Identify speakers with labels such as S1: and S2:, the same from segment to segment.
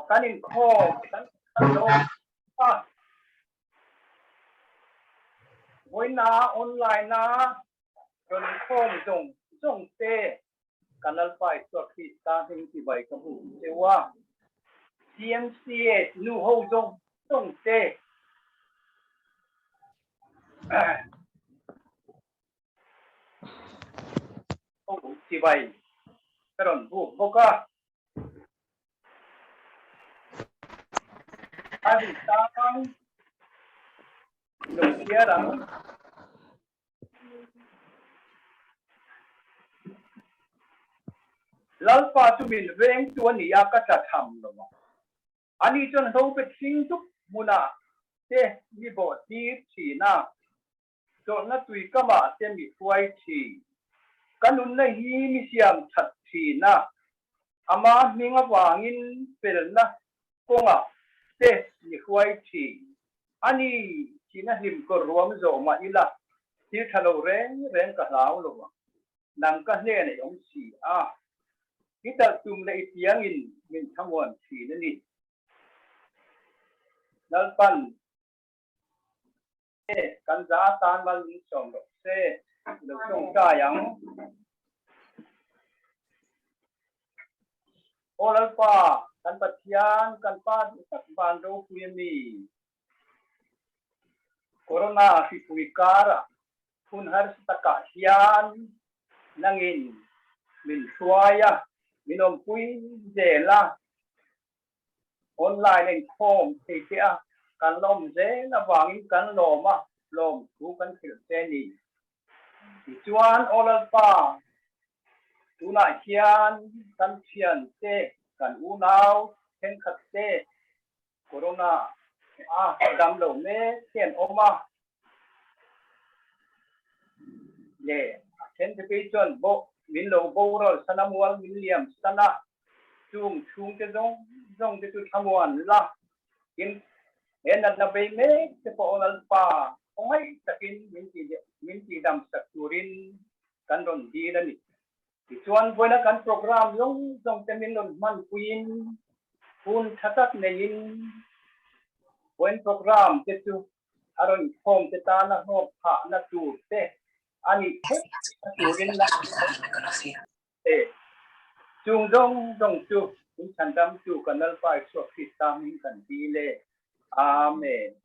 S1: Kan inkhawm kan kal a. Vawiina online a rawn inkhawm zawng zawng te kan Lalpa Isua Krista hming tibai ka hmu cheu a. CMCA nu ho zawng zawng te ho tibai ka rawn buk bawk a. A ri tang lo chhiar ang. Lalpa chu min veng chu a ni a, ka tla tham lo ang. Ani chuan hlo bet hring dup hmunah te mi bawh tir thin a. Chawlhna tui kamah te mi hruai thin. Ka nunna hi mi siam that thin a, ama hming avangin felna kawngah te mi hruai thin. A ni, thihna hlim kawr ruam zawh mah ila, thil tha lo reng reng ka hlau lo ang. Nang ka hnen i awm si a, i talh tum leh i tiangin min thlamuan thin a ni. Lalpan. Kan za atan mal min sawm rawh se, i lo tawngtai ang. Aw Lalpa, kan Pathian, kan Pa duh tak van ropui a mi. Corona hripui karah hun harsa takah hian nangin min hruai a, min awmpui zel a. Online inkhawm thei te a kan la awm zel avangin kan lawm a, lawmthu kan hrilh che ni. Tichuan Aw Lalpa, tunah hian kan thian te, kan unau thenkhat te Corona a dam lo mek te an awm a, le a then te phei chuan bawh min lo boral san a, mual min liam san a, Chung chhungte zawng zawng te chu thlamuan la, tin he natna bei mek te pawh Lalpa khawngaih takin min ti min tihdam sak turin kan rawn dil a ni. Tichuan vawiina kan program zawng zawng te min rawn hmanpuiin hun tha tak neiin vawiin program te chu a rawn khawm te tana hlawk phahna tur te a nih theih na turin la E, chung zawng zawng chu in chhandam chu kan Lalpa Isua Krista hming kan dil e. Amen.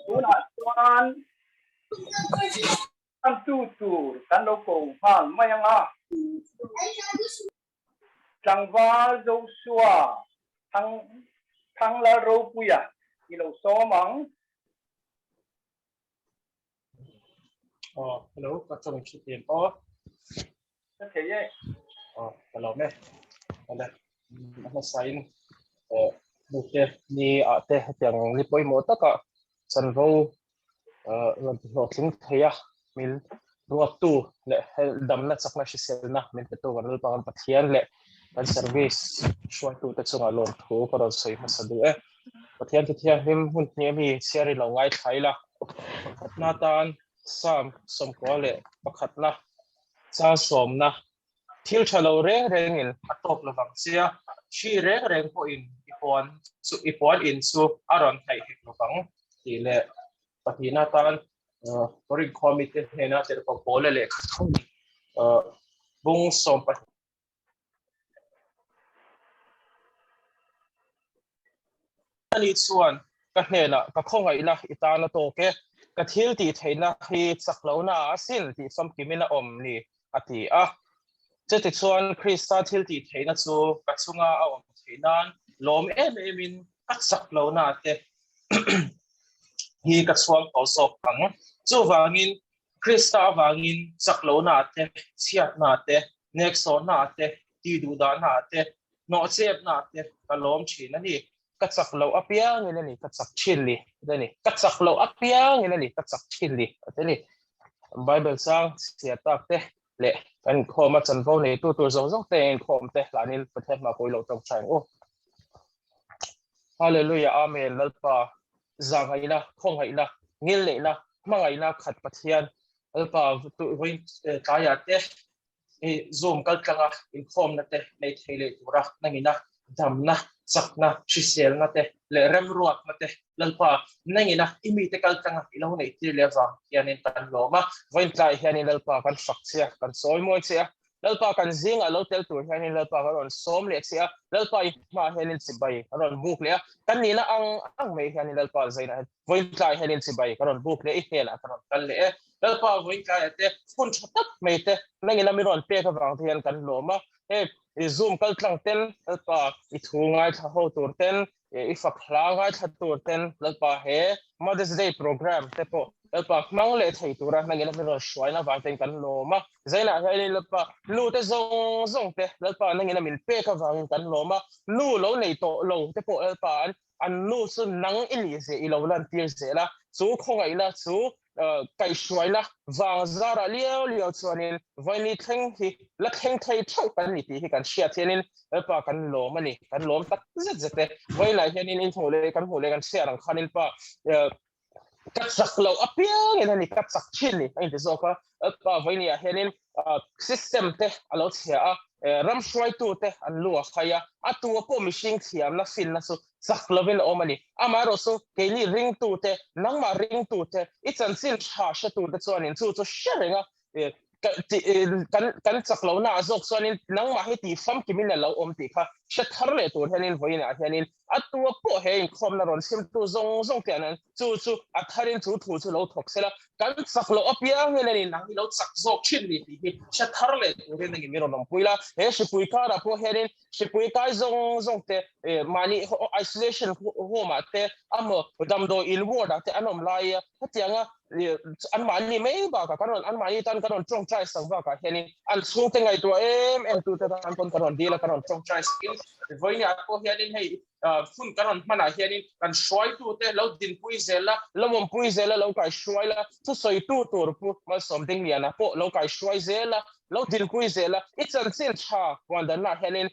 S1: Tunah chuan kan tu tur kan lo ko nghal mai ang a. Tlangval Joshua Thang Thanglalropuia i lo sawm ang.
S2: Aw, hello, ka chawng khi tin aw.
S1: Ka thei e.
S2: Aw, ka lawm e. Ale, a hmasain eh nute ni a te hetiang ni pawimawh taka chanvo rawn ti hlawhtling thei a min ruattu leh damna chakna hriselna min petu kan Lalpa kan Pathian leh kan service hruaitute chungah lawmthu ka rawn sawi hmasa duh e. Pathian chu thianghlim hun hnih a mi chhiar i lo ngaithla ila, pakhatna tan Psalm 91 leh pakhatna chang sawmna thil tha lo reng rengin a tawp lovang chia, hri reng reng pawhin i puan chu i puan in chu a rawn hnaih hek lovang tih leh pahnihna tan Korinth khua mite hnena tirhkoh Paula lehkha thung bung 12 Ani chuan ka hnenah ka khawngaihna i tan a tawk e, ka thil tih theihna hi chak lohna ah asin tih famkimin a awm ni, a ti a. Chutichuan Krista thil tih theihna chu ka chunga a awm theih nan lawm em emin ka chak lohna te hi ka chhuang tawh zawk ang. Chuvangin Krista avangin chak lohna te, chhiatna te, Neksawhna te, tihduhdahna te, hnawhchepna te ka lawm thin a ni. Ka chak loh apiangin a ni, ka chak thin ni, a ni. Ka chak loh apiangin a ni, ka chak thin ni, a ni. Bible chang chhiar tak te leh kan inkhawm a chanvo neitu tur zawng zawng te inkhawm te hlanin Pathian hma kawi lo tawngtai ang u. Hallelujah Amen Lalpa zahngaihna khawngaihna ngilneihna hmangaihna khat Pathian Lalpa vawiin tlaiah te. I Zoom kaltlanga inkhawmna te nei thei leh tura nangina damna, chakna, hriselna te leh remruatna te Lalpa nangina i mite kaltlanga i lo neih tir leh avang hianin kan lawm a. Vawiin tlaiah hianin Lalpa kan fak che a, kan sawi mawi che a. Lalpa kan zingah lo tel tur hianin Lalpa kan rawn sawm leh che a, Lalpa i hmaah hianin chibai kan rawn buk leh a, kan nihna ang ang mai hianin Lalpa zainah hian vawiin tlaiah hianin chibai kan rawn buk leh i hnenah kan rawn kal leh e. Lalpa vawiin tlaiah te hun tha tak mai te nangin a mi rawn pek avang te hian kan lawm a, hei i Zoom kal tlang ten Lalpa i thu ngaithla ho tur ten i fak hla ngaithla tur ten Lalpa he Mother's Day program te pawh Lalpa hmang leh thei tura nangin a mi rawn hruaina avang ten kan lawm a, zainah hianin Lalpa nu te zawng zawng te Lalpa nangin a min pek avangin kan lawm a, nu lo nei tawh lo te pawh Lalpa an An nu chu nang i nih zeh i lo lantir zel a, chu khawngaihna chu kaihhruaina vang zarah liau liau chuanin vawiini thleng hi la thleng thei theuh kan ni tih hi kan hriat hianin Lalpa kan lawm a ni, kan lawm tak zet zet e. Vawiinah hianin in hmuh leh kan hmuh leh kan hriat ang khanin pa ka chak loh apiangin a ni, ka chak thin ni a inti zawk a, Lalpa vawiiniah hianin system te a lo chhia a, ram hruaitu te an lu a khai a, a tua pawh mihring thiamna finna chu chak lovin a awm a ni. Amaherawh chu keini ringtu te, nangmah ringtu te, i chanchin tha hretu te chuanin chu chu hre reng a, kan kan chak lohna ah zawk chuanin nangmah hi tih famkimin a lo awm tih kha hre thar leh tur hianin vawiinah hianin a tua pawh he inkhawmna rawn chhimtu zawng zawng te an chu chu a tharin chu thu chu lo thawk sela kan chak loh apiangin a ni nang hi lo chak zawk thin ni tih hi hre thar leh turin engin min rawn awmpui la he hripui karah pawh hianin hripui kai zawng zawng te mahni isolation home ah te amaw damdawi in ward ah te an awm lai a hetianga an mahni mai bakah kan rawn an mahni tan kan rawn tawngtai sak bakah hianin an chhungte ngaihtuah em em tute tan pawn kan rawn dil a kan rawn tawngtai sakin vawiinah pawh hianin hei hun kan rawn hmanah hianin kan hruaitute lo dinpui zel a lo awmpui zel a lo kaihruai la thusawitu tur pu Malsawm Dingliana pawh lo kaihruai zel a lo dinpui zel a i chanchin tha huandannaah hianin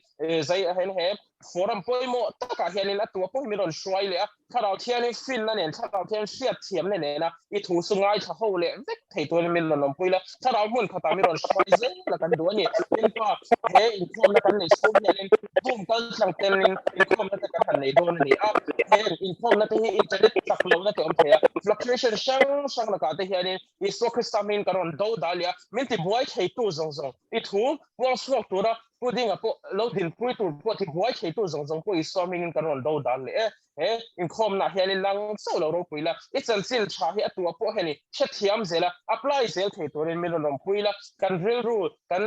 S2: zai hian he forum pawimawh takah hianin a tua pawh hi min rawn hruai leh a, Thlarau Thiangin finna nen, Thlarau Thiangin hriatthiamna nena i thu chu ngaithla ho leh vek thei turin min rawn awmpui la, Thlarau hmun khatah min rawn hruai zel a kan duh a ni. Tin pa, he inkhawmna kan neih chhung hianin room kal tlang telin inkhawmna te kan han nei dawn a ni a, he inkhawmna te hi internet chak lohna te awm thei a, fluctuation hrang hrang lakah te hianin Isua Krista hmingin kan rawn do dah leh a, min tibuai theitu zawng zawng i thu puang chhuak tura Pu Dinga pawh lo dinpui tur pawh tibuai theitu zawng zawng pawh Isua hmingin kan rawn do dan leh e. He inkhawmnaah hianin nang chauh lo ropui la, i chanchin tha hi a tuah pawh hian i hrethiam zel a, apply zel thei turin min rawn awmpui la, kan rilru kan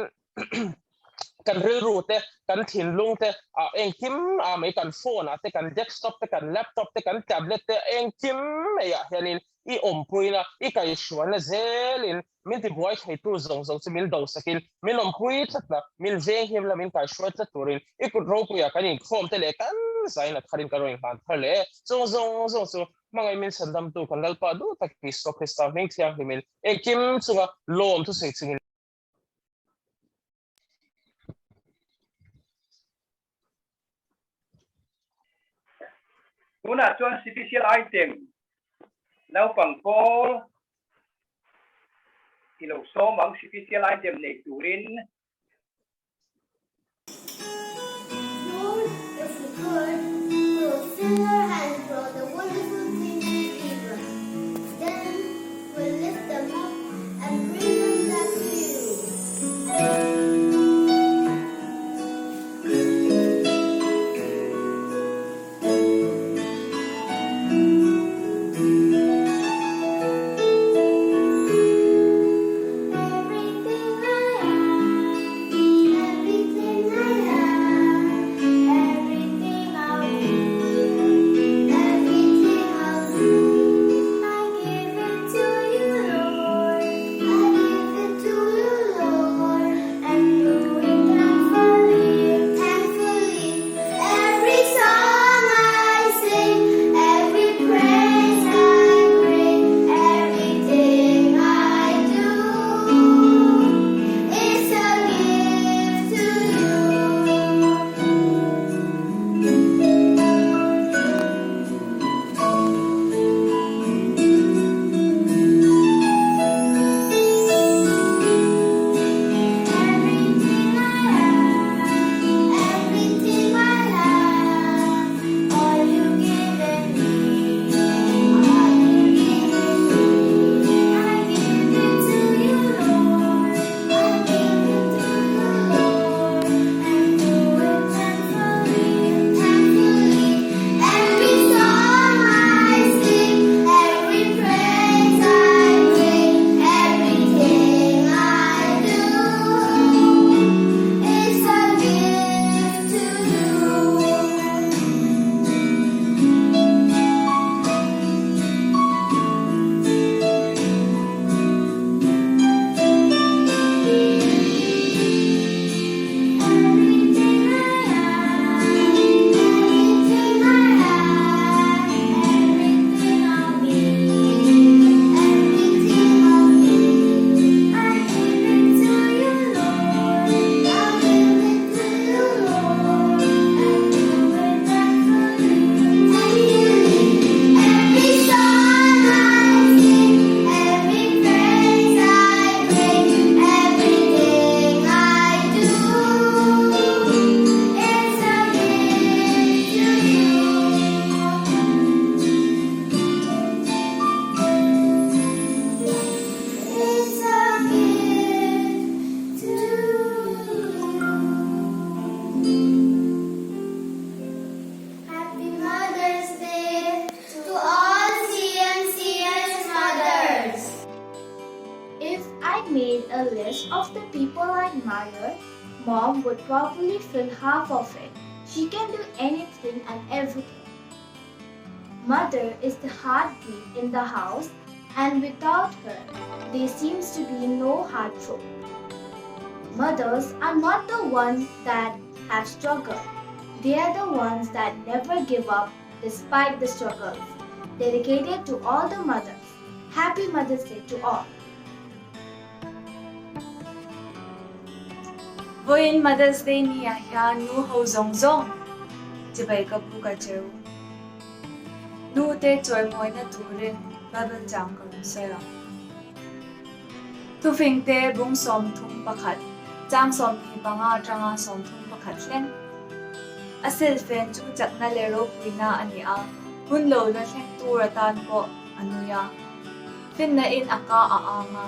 S2: kan rilru te, kan thinlung te ah engkim ah mai kan phone ah te, kan desktop te, kan laptop te, kan tablet te engkim maiah hianin i awmpuina, i kaihhruaina zelin Min tibuai theitu zawng zawng chu min dosakin, min awmpui tlat la, min venghim la, min kaihruai tlat turin i kut ropuia kan inkhawm te leh kan zain a tharin kan rawn inhlan thar leh e. Chung zawng zawng chu hmangaih min chhandamtu kan Lalpa duh tak Isua Krista hming thianghlimin engkim chunga lawm thusawi chungin.
S1: Tunah chuan special item naupang pawl i lo sawm ang special item nei turin.
S3: Lord, if we could, we would fill our hands with all the wonderful things you give us. Then we'll lift them up and bring them back to you. Everything I am, everything I have, everything I will
S4: Of the people I admire, mom would probably fill half of it. She can do anything and everything. Mother is the heartbeat in the house and without her, there seems to be no heartthrob. Mothers are not the ones that have struggled. They are the ones that never give up despite the struggles. Dedicated to all the mothers. Happy Mother's Day to all.
S5: Vawiin Mother's Day ni ah hian nu ho zawng zawng chibai ka buk a cheu. Nu te chawimawina turin Bible chang ka rawn sawi ang. Thufing te bung 31, chang 25 atanga 31 thleng. A silfen chu chakna leh ropuina a ni a, hun lo la thleng tur atan pawh a nui a. Finna in a ka a ang a,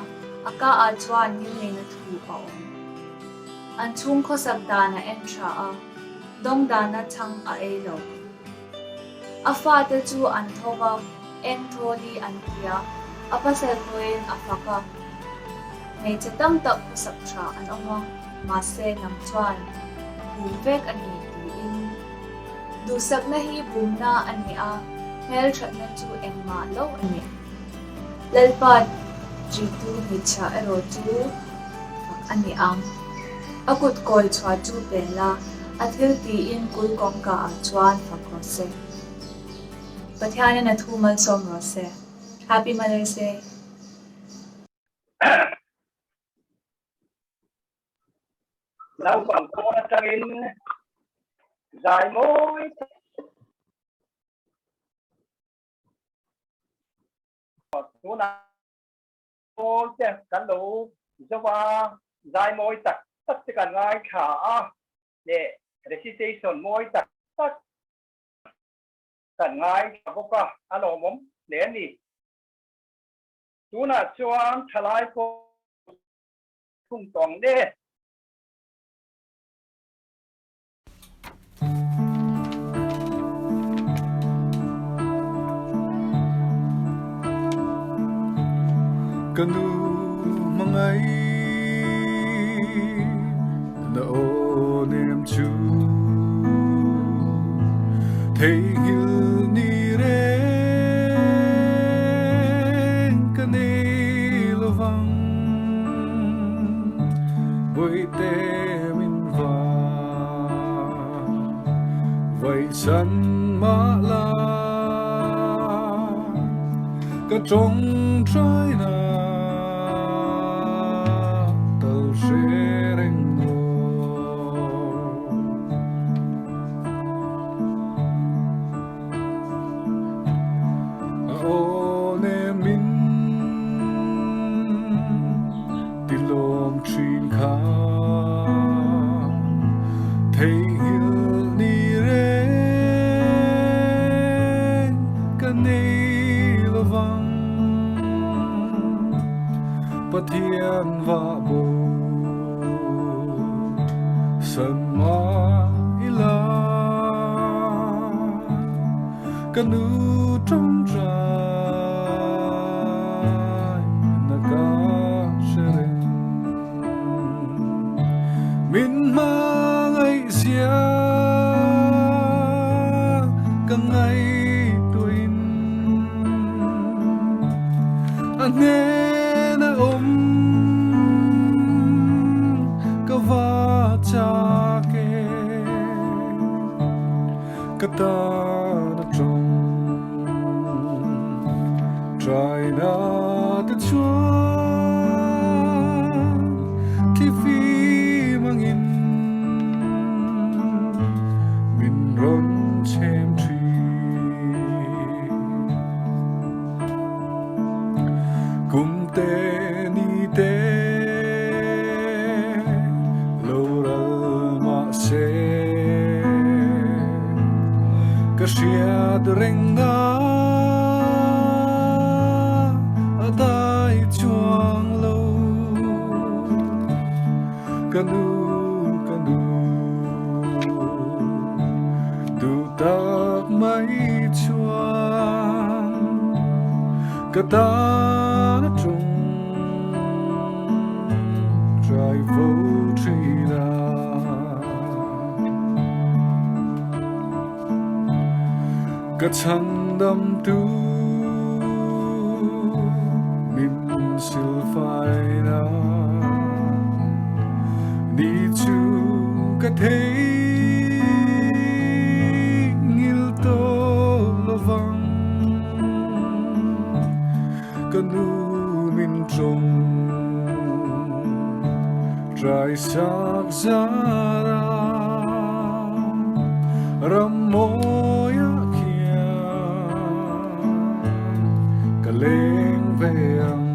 S5: a ka ah chuan ngilneina thu a awm. An chhung khawsak dan a en tha a, dawng dana chhang a ei lo. A fate chu an tho va, eng thaw hi an ti a, a pasal pawhin a fak a. Hmeichhe tam tak khawsak tha an awm a, mahse nang chuan bum vek a ni tiin. Duhsakna hi bumna a ni a, hmelthatna chu engmah lo a ni. Lalpa ṭitu hmeichhia erawh chu fak a ni ang. A kut kawi chhuah chu pen la, a thil tiin kul kawngka ah chuan fak rawh se. Pathianin a thu malsawm rawh se. Happy Mother's Day.
S1: Naupang pawn atangin zai mawi tak. Tunah pawl te kan lo zo a, zai mawi tak tak te kan ngaithla a leh recitation mawi tak tak kan ngaithla bawk a, a lawmawm hle a ni. Tunah chuan thalai pawl thung tawng le.
S6: Ka nu hmangaih na aw nem chu theihnghilh ni reng ka nei lovang Bawihte min va Vaihsan mah la ka tawngtai na tal hre reng rawh. A aw nen min ti lawm thin kha theihnghilh ni reng ka nei lovang Pathian vah bo san mah ila ka nu tawngtai na ka hre reng. Min hmangaih zia ka ngaihtuahin a hnena awm ka va chak e. Ka tan a tawng trai na te chuan thi fim angin min rawn chhem thin. Kum te ni te lo ral mah se ka hriat reng na a dai chuang lo ka nu ka nu duh tak mai chuan ka tan a tung trai fo thin a. Ka chhandamtu min silfaina ni chu ka theihnghilh tawh lovang. Ka nu min tawng trai sak zar a, ram mawi ah khian ka leng ve ang.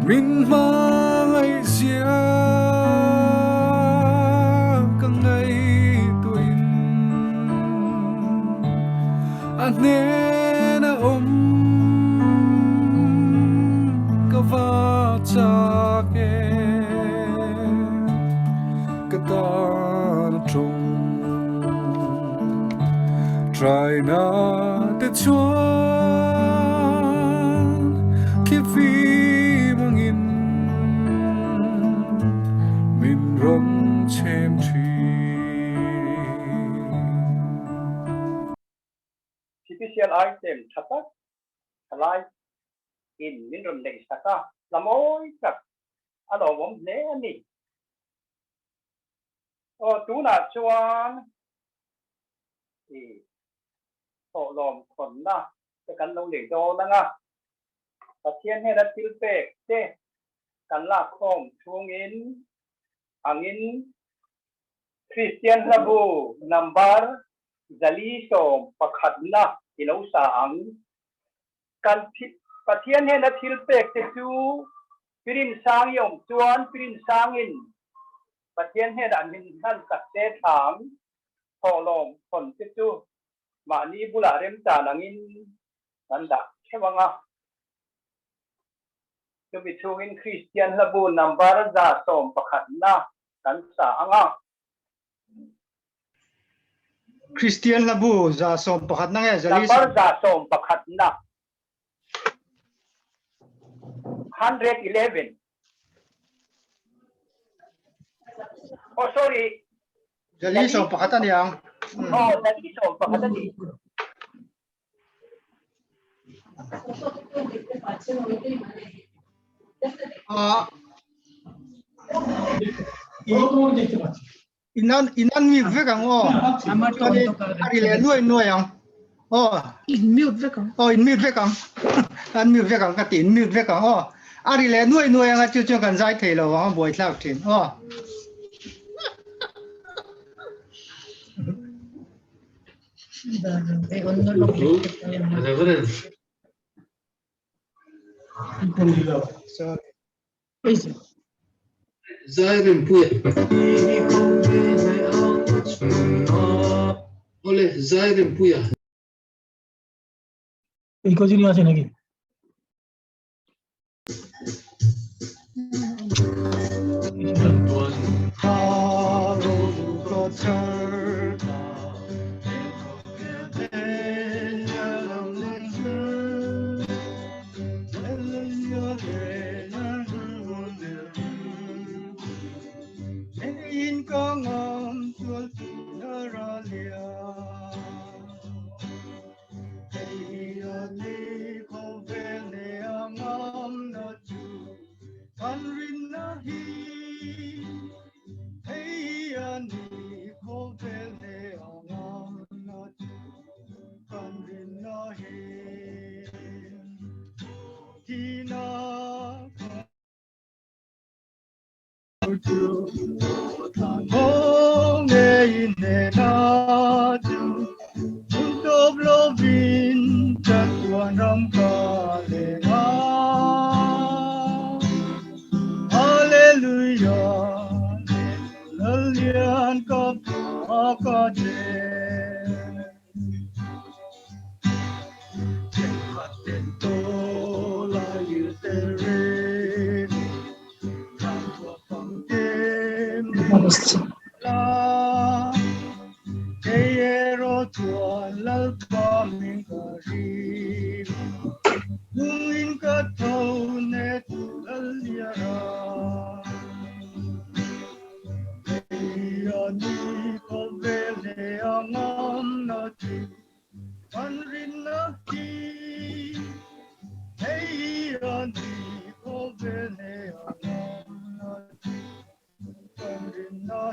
S6: Min hmangaihzia ka ngaihtuahin a hnena awm ka va chak e, ka tan tawng trai na te chuan khi fi mangin min rawn chhem thin.
S1: Special item tha tak thalai in min rawn neih sak a, hla mawi tak a lawmawm hle a ni. Aw tunah chuan i thawhlawm thawnna te kan lo nei dawn ang a, Pathian hnena thil pek te kan lak khawm chhungin angin Kristian hlabu number 411 i lo sa ang. Kan Pathian hnena thil pek te chu Pirin sang i awm chuan Pirin sangin Pathian hnenah min hlan sak te thlang thawhlawm thawn te chu mahni bulah remchan angin kan dah theuh ang a. Chumi chhungin Kristian hlabu number 111 kan sa ang a.
S7: Kristian hlabu 111 nge zali
S1: Number 111. 111. Oh, sorry.
S7: 411 a ni ang.
S1: Oh, 411 a ni.
S7: Inan inan mute vek ang aw. A ri leh nuai nuai ang. Aw.
S8: In mute vek ang.
S7: Aw in mute vek ang. An mute vek ang ka ti in mute vek ang aw. A ri leh nuai nuai ang a chu chuan kan zai thei lo ang a buaithlak thin aw.
S9: Awle, Zairempuia.
S8: এই কজনই আছে নাকি?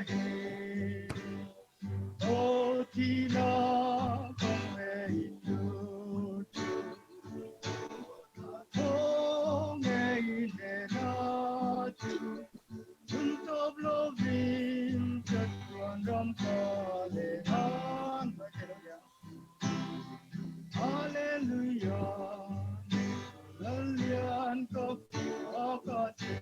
S10: hi O thina kong ngei tu chu tho ngei ne na chu chun top lovin chatuan ram ka le han Hallelujah Lalian ka ka che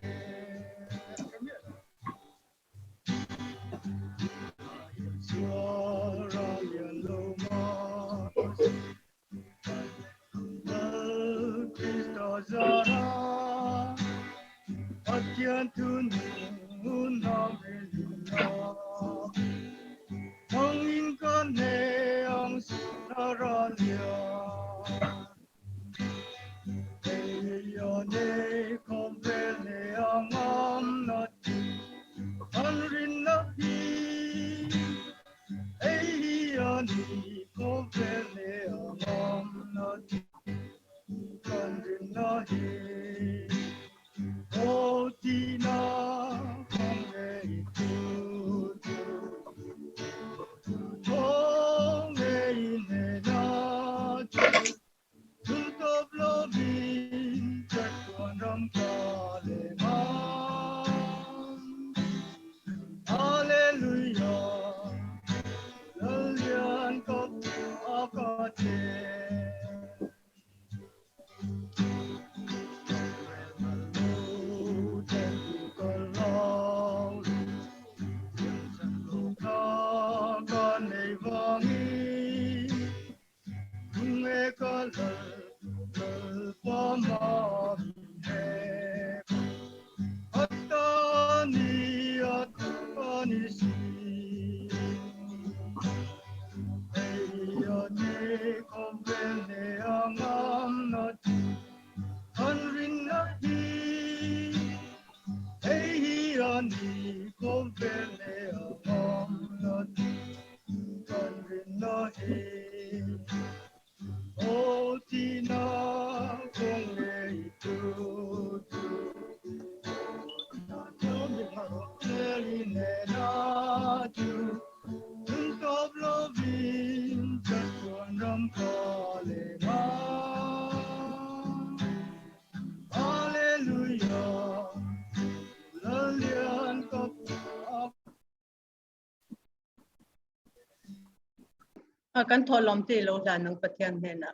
S11: Kan thawhlawm te lo hlan ang Pathian hnenah.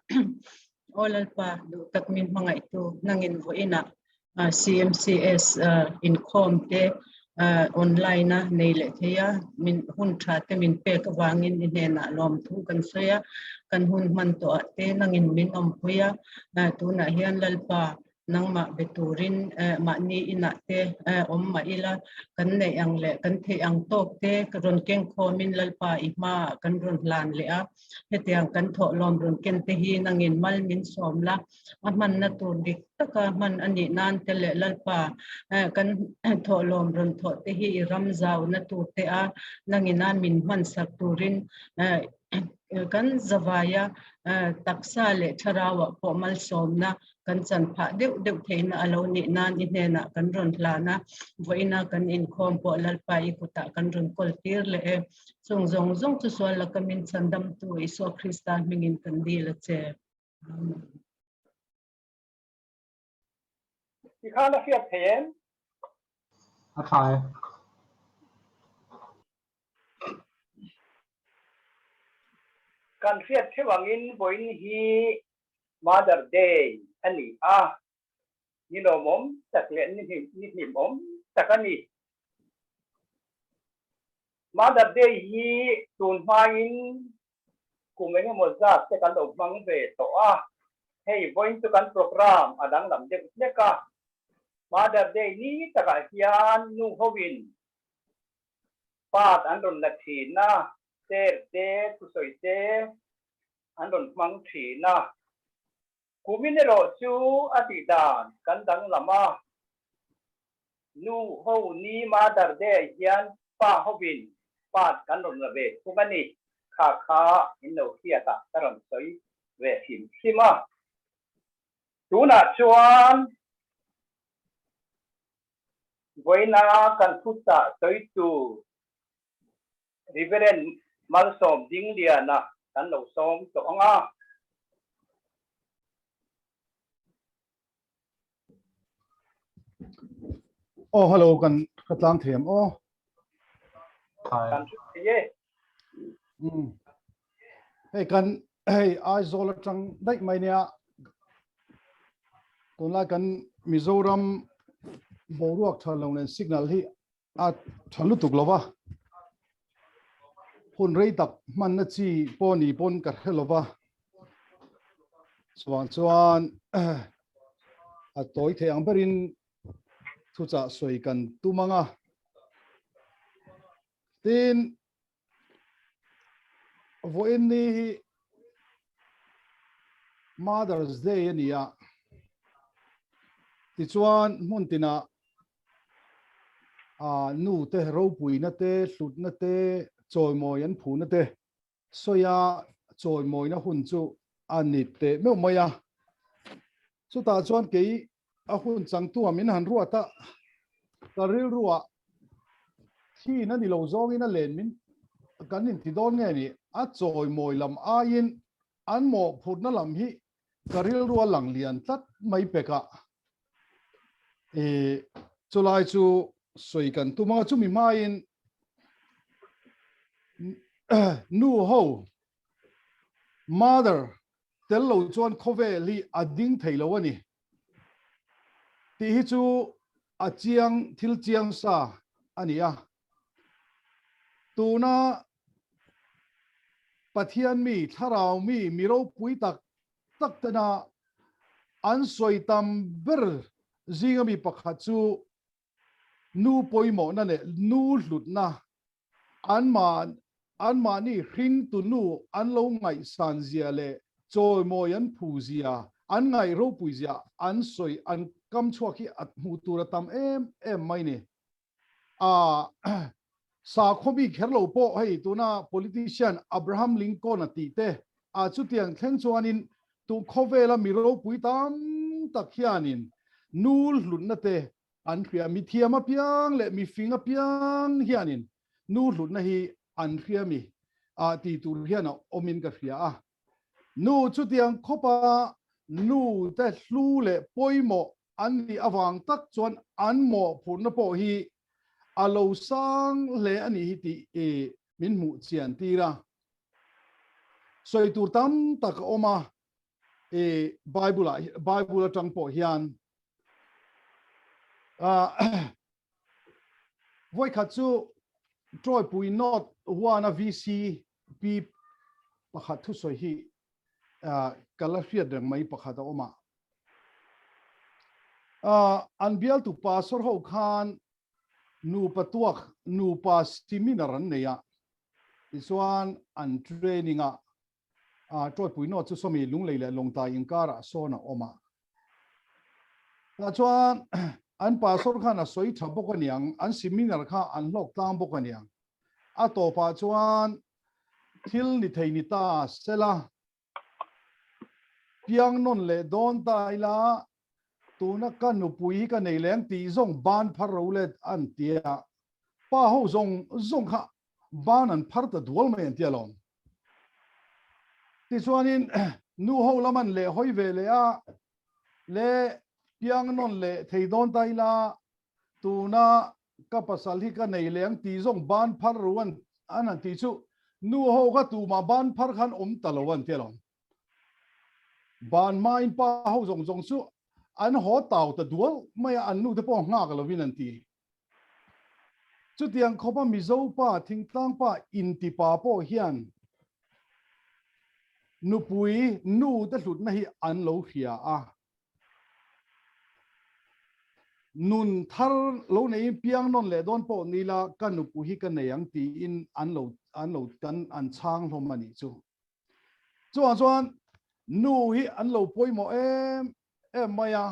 S11: Aw Lalpa, duh tak min hmangaihtu nangin vawiinah CMCS inkhawm te online a nei leh thei a, min hun tha te min pek avangin i hnenah lawmthu kan sawi a, kan hun hman tawh ah te nangin min awmpui a, tunah hian Lalpa nangmah be turin mahni inah te awm mah ila, kan neih ang leh kan theih ang tawk te rawn keng khawmin Lalpa i hmaah kan rawn hlan leh a, hetiang kan thawhlawm rawn ken te hi nangin mal min sawm la, a hmanna tur dik taka hman a nih nan te leh Lalpa kan thawhlawm rawn thawh te hi i ram zauna tur te a nangina min hmansak turin kan zavaia taksa leh thlarauah pawh malsawmna kan chan phah deuh deuh theihna a lo nih nan i hnenah kan rawn hlan a, vawiina kan inkhawm pawh Lalpa i kutah kan rawn kawl tir leh e. Chung zawng zawng chu sual laka min chhandamtu Isua Krista hmingin kan dil a che. Amen.
S1: Tikhan a hriat thei em?
S12: A tha e.
S1: Kan hriat theuh angin vawiin hi Mother Day a ni a, ni lawmawm tak leh ni hlimawm tak a ni. Mother Day hi tun hmain kum engemaw zat te kan lo hmang ve tawh a, hei vawiin chu kan program a danglam deuh hlek a. Mother Day ni takah hian nu hoin part an rawn la thin a, chair te, thusawi te, an rawn hmang thin a. Kumin erawh chu a tih dan kan danglam a, nu ho ni Mother Day hian pa hovin part kan rawn la ve thung a ni. Kha kha in lo hriat ah ka rawn sawi ve hrim hrim a. Tunah chuan vawiina kan thuchah sawi tur. Reverend Malsawm Dingliana kan lo sawm tawh ang a.
S13: Oh, hello, kan ka tlang thiam aw.
S1: Kan thu thei e.
S13: Hei kan hei Aizawl atang daih mai nia. Tunlai kan Mizoram boruak tha lo nen signal hi a tha lutuk lova. Hun rei tak hmanna chi pawh ni pawn ka hre lova. Chuvang chuan a tawi thei ang berin thuchah sawi kan tum ang a. Tin, vawiin ni hi Mother's Day a ni a. Tichuan hmun tinah a nu te ropuina te, hlutna te, chawimawi an phuna te Sawia chawimawina hun chu a ni teh meuh mai a, chutah chuan kei a hun changtu ah min han ruat a, ka rilruah thin a ni lo zawngin a len min kan inti dawn nge ni, a chawimawi lam aiin an mawhphurhna lam hi ka rilrua lang lian tlat mai pek a, i chulai chu sawi kan tum anga chumi hmain nu ho mother tel lo chuan khawvel hi a ding thei lo a ni tih hi chu a chiang thil chiang sa a ni a. Tuna Pathian mi, thlarau mi, mi ropui tak tak tena an sawi tam ber zinga mi pakhat chu nu pawimawhna leh nu hlutna an anmahni hringtu nu an lo ngaihsan zia leh chawimawi an phu zia, an ngaih ropui zia an sawi an kam chhuak hi a hmuh tur a tam em em mai ni. A sakhaw bik kher lo pawh hei tuna politician Abraham Lincoln a tih te a chutiang thleng chuanin tu khawvela mi ropui tam tak hianin nul hlutna te an hria mi thiam apiang leh mi fing apiang hianin nu hlutna hi an hria mi a ti tur hian a awmin ka hria a. Nu chutiang khawpa nu te hlu leh pawimawh an nih avang tak chuan an mawhphurhna pawh hi a lo sang hle a nih hi tih i min hmuh chian tir a. Sawi tur tam tak a awm a, i Bible ah Bible atang pawh hian Vawikhat chu Troypui North One-a VCP pakhat thusawi hi ka la hriat reng mai pakhat a awm a. An bialtu pastor ho khan nupa tuak, nupa seminar an nei a, tichuan an training a, Troypui North chu sawmi Lunglei leh Lawngtlai inkarah sawn a awm a. Tah chuan an pastor khan a sawi tha bawk aniang, an seminar kha an hlawk tlang bawk aniang. A tawpah chuan thil ni thei ni ta sela, piang nawn leh dawn ta ila, tuna ka nupui hi ka nei leng tih zawng ban phar ro let an ti a, pa ho zawng zawng kha ban an phar ta dual mai an ti alawm. Tichuanin nu ho lam an leh hawi ve leh a, le piang nawn leh thei dawn ta ila tuna ka pasal hi ka nei leh ang tih zawng ban phar ru an an han tih chu nu ho kha tumah ban phar khan awm ta lo an ti alawm. Ban hmain pa ho zawng zawng chu an haw tau ta dual mai a, an nu te pawh nghak lovin an ti. Chutiang khawpa Mizo pa, thingtlang pa, inti pa pawh hian nupui nu te hlutna hi an lo hria a. Nun thar lo neiin piang nawn leh dawn pawh ni la ka nupui hi ka nei ang tiin an lo an lo kan an chhang hlawm a nih chu. Chuvang chuan nu hi an lo pawimawh em em mai a.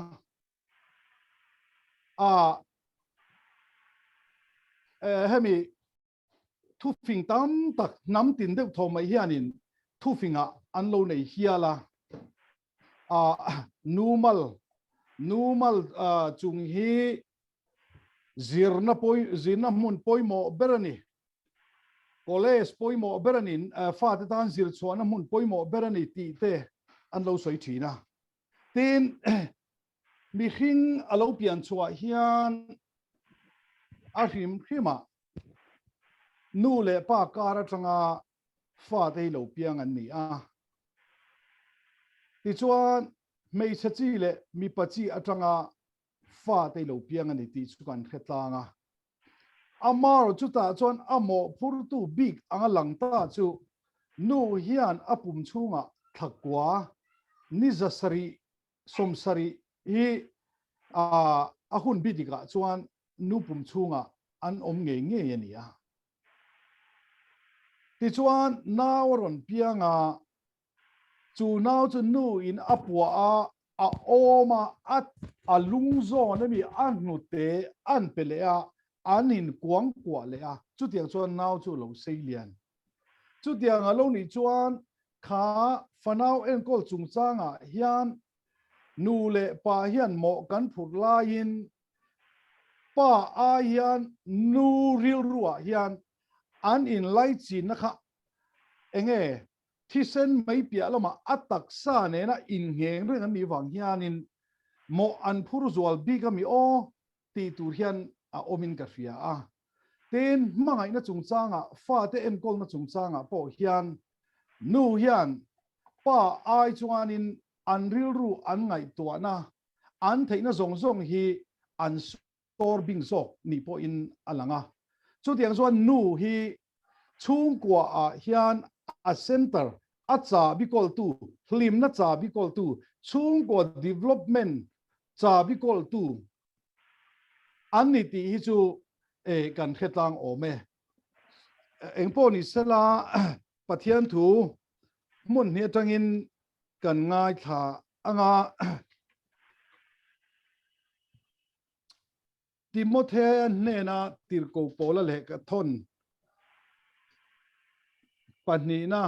S13: A hemi thufing tam tak hnam tin deuh thaw mai hianin thufingah an lo nei hial a. A numal numal chung hi zirna pawi zirna hmun pawimawh ber a ni. College pawimawh ber a ni, fate tan zir chhuahna hmun pawimawh ber a ni tih te an lo sawi thin a. Tin, mihring a lo pian chhuah hian a hrim hrimah nu leh pa kar atanga fate hi lo piang an ni a. Tichuan, hmeichhe chi leh mipa chi atanga fate hi lo piang a ni tih chu kan hre tlang a. Amar chutah chuan a mawhphurtu bik anga lang ta chu nu hian a pum chhungah thlakua ni zasarih sawmsarih hi a hun bi dikah chuan nu pum chhungah an awm ngei ngei a ni a. Tichuan nau a rawn piang a, Chu nau chu nu in a puah a, a awm a, a a lung zawn ami a hnute an pe leh a, an in kuang kuah leh a, chutiang chuan nau chu a lo sei lian. Chutiang a lo nih chuan kha fanau enkawl chungchangah hian nu leh pa hian mawh kan phurh laiin pa ai hian nu rilruah hian an inlaichinna kha enge Thisen mai piah lamah a taksa nena inngheng reng an nih vang hianin mawh an phur zual bik a mi aw tih tur hian a awmin ka hria a. Tin, hmangaihna chungchangah, fate enkawlna chungchangah pawh hian nu hian pa ai chuanin an rilru an ngaihtuahna, an theihna zawng zawng hi an tor bing zawk nih pawhin a lang a. Chutiang chuan nu hi chhungkua ah hian a center, a chahbi kawltu, hlimna chahbi kawltu, chhungkua development chahbi kawltu an ni tih hi chu kan hre tlang awm e. Engpawh ni sela Pathian thu hmun hnih atangin kan ngaithla anga Timothea hnena tirhkoh Paula lehkha thawn pahnihna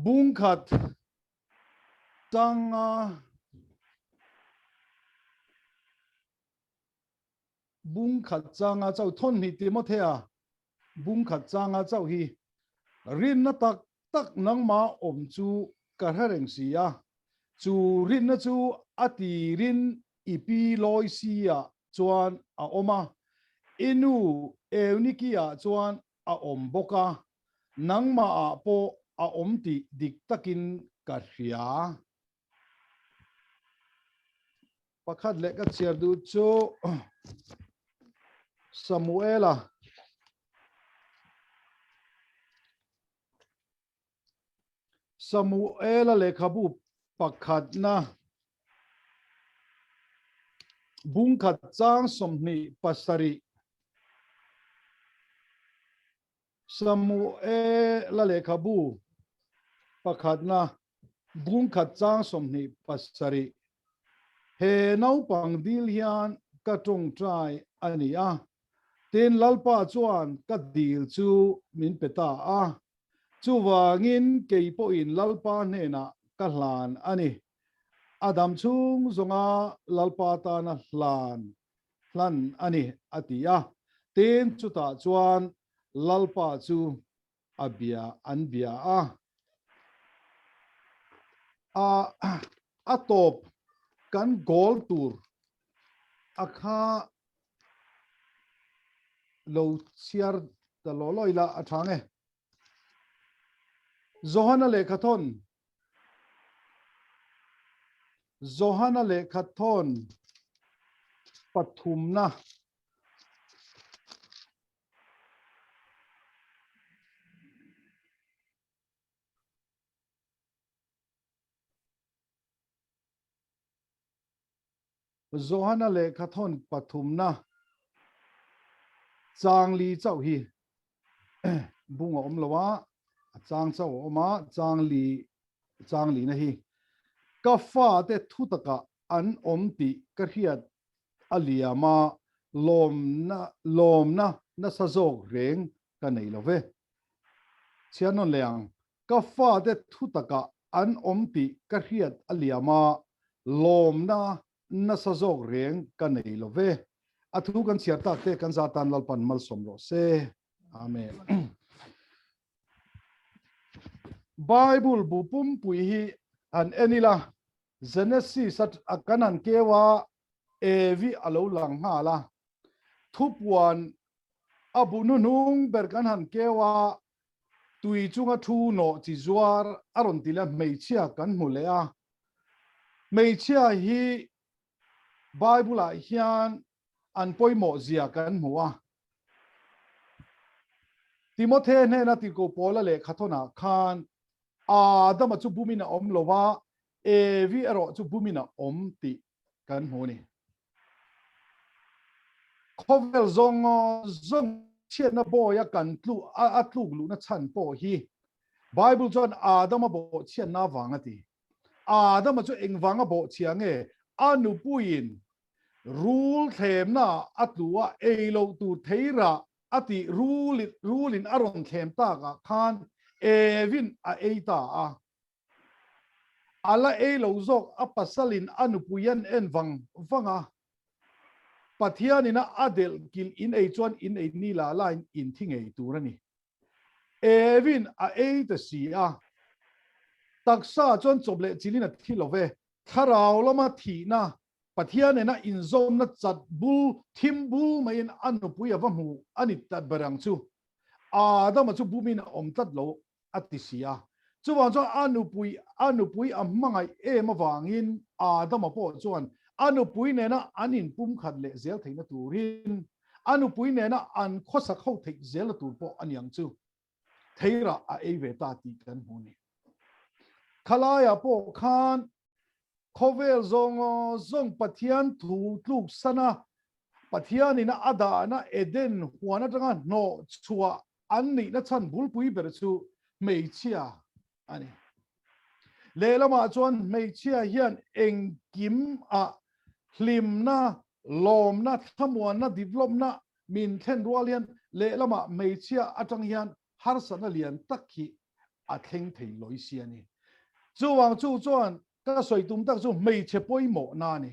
S13: Bungkhat tanga Bung khat changa chauh thawn hnih Timothea bung khat changa chauh hi rinna tak tak nangmah awm chu ka hre reng si a, chu rinna chu a tirin i pi Loisi-ah chuan a awm a, i nu Euniki-ah chuan a awm bawk a, nangmahah pawh a awm tih dik takin ka hria. Pakhat leh ka chhiar duh chu Samuela Samuela lehkhabu pakhatna bungkhat chang 27 Samuela lehkhabu pakhatna bungkhat chang 27 He naupang dil hian ka tawngtai a ni a, tin Lalpa chuan ka dil chu min pe ta a, chuvangin kei pawhin Lalpa hnenah ka hlan a ni. A dam chhung zawnga Lalpa tana hlan hlan a ni, a ti a. Tin, chutah chuan Lalpa chu a bia an bia a. A a tawp kan goal tur a kha lo chhiar ta law law ila a tha nge. Johana lehkhathawn Johana lehkhathawn pathumna Johana lehkhathawn pathumna chang li chauh hi bung a awm lo a, a chang chauh a awm a, chang li chang lina hi ka fate thu takah an awm tih ka hriat a liam a, lawmna lawmna nasa zawk reng ka nei lo ve. Chhiar nawn leh ang, ka fate thu takah an awm tih ka hriat a liam a, lawmna nasa zawk reng ka nei lo ve. A thu kan chhiar tak te kan za tan Lalpan malsawm rawh se. Amen. Bible bu pumpui hi han en ila, Genesis a kan han keu a, Evi a lo lang nghal a. Thupuan a bu hnuhnung ber kan han keu a, tui chunga thu nawh chi zuar a rawn ti leh a, hmeichhia kan hmu leh a. Hmeichhia hi Bible ah hian an pawimawh zia kan hmu a. Timothe hnena tirhkoh Paula lehkhathawnah khan Adama chu bumin a awm lo a, Evi erawh chu bumin a awm tih kan hmu a ni. Khawvel zawng zawng chhiatna bawia kan tlu a tluk luhna chhan pawh hi Bible chuan Adama bawhchhiatna avang a ti. Adama chu engvanga bawhchhia nge? A nupuiin rul thlemna a tlu a, ei loh tur theirah a tih rulin a rawn thlem takah khan Evin a ei ta a. A la ei lo zawk a pasalin a nupui an en vang vang a. Pathianin a a delh kilh in ei chuan in ei ni la lain in thi ngei tur a ni. Evin a ei ta si a. Taksa chuan chawp leh chilin a thi lo ve. Thlarau lama thihna, Pathian nena inzawmna chat bul, thim bul maiin a nupui a va hmu a ni ta ber ang chu. Adama chu bumin a awm tlat lo a ti si a. Chuvang chuan a nupui, a nupui a hmangaih em avangin Adama pawh chuan a nupui nena an inpumkhat leh zel theihna turin a nupui nena an khawsak ho theih zelna tur pawh a niang chu theirah a ei ve ta tih kan hmu a ni. Khalaiah pawh khan khawvel zawng zawng Pathian thu tluk sana Pathianina a dahna Eden huan atanga hnawh chhuah an nihna chhan bulpui ber chu hmeichhia a ni. Lehlamah chuan hmeichhia hian engkim ah hlimna, lawmna, thlamuanna, developna min thlen rual hian lehlamah hmeichhia atang hian harsatna lian tak hi a thleng thei lawi si a ni. Chuvang chu chuan ka sawi tum tak chu hmeichhe pawimawhna a ni.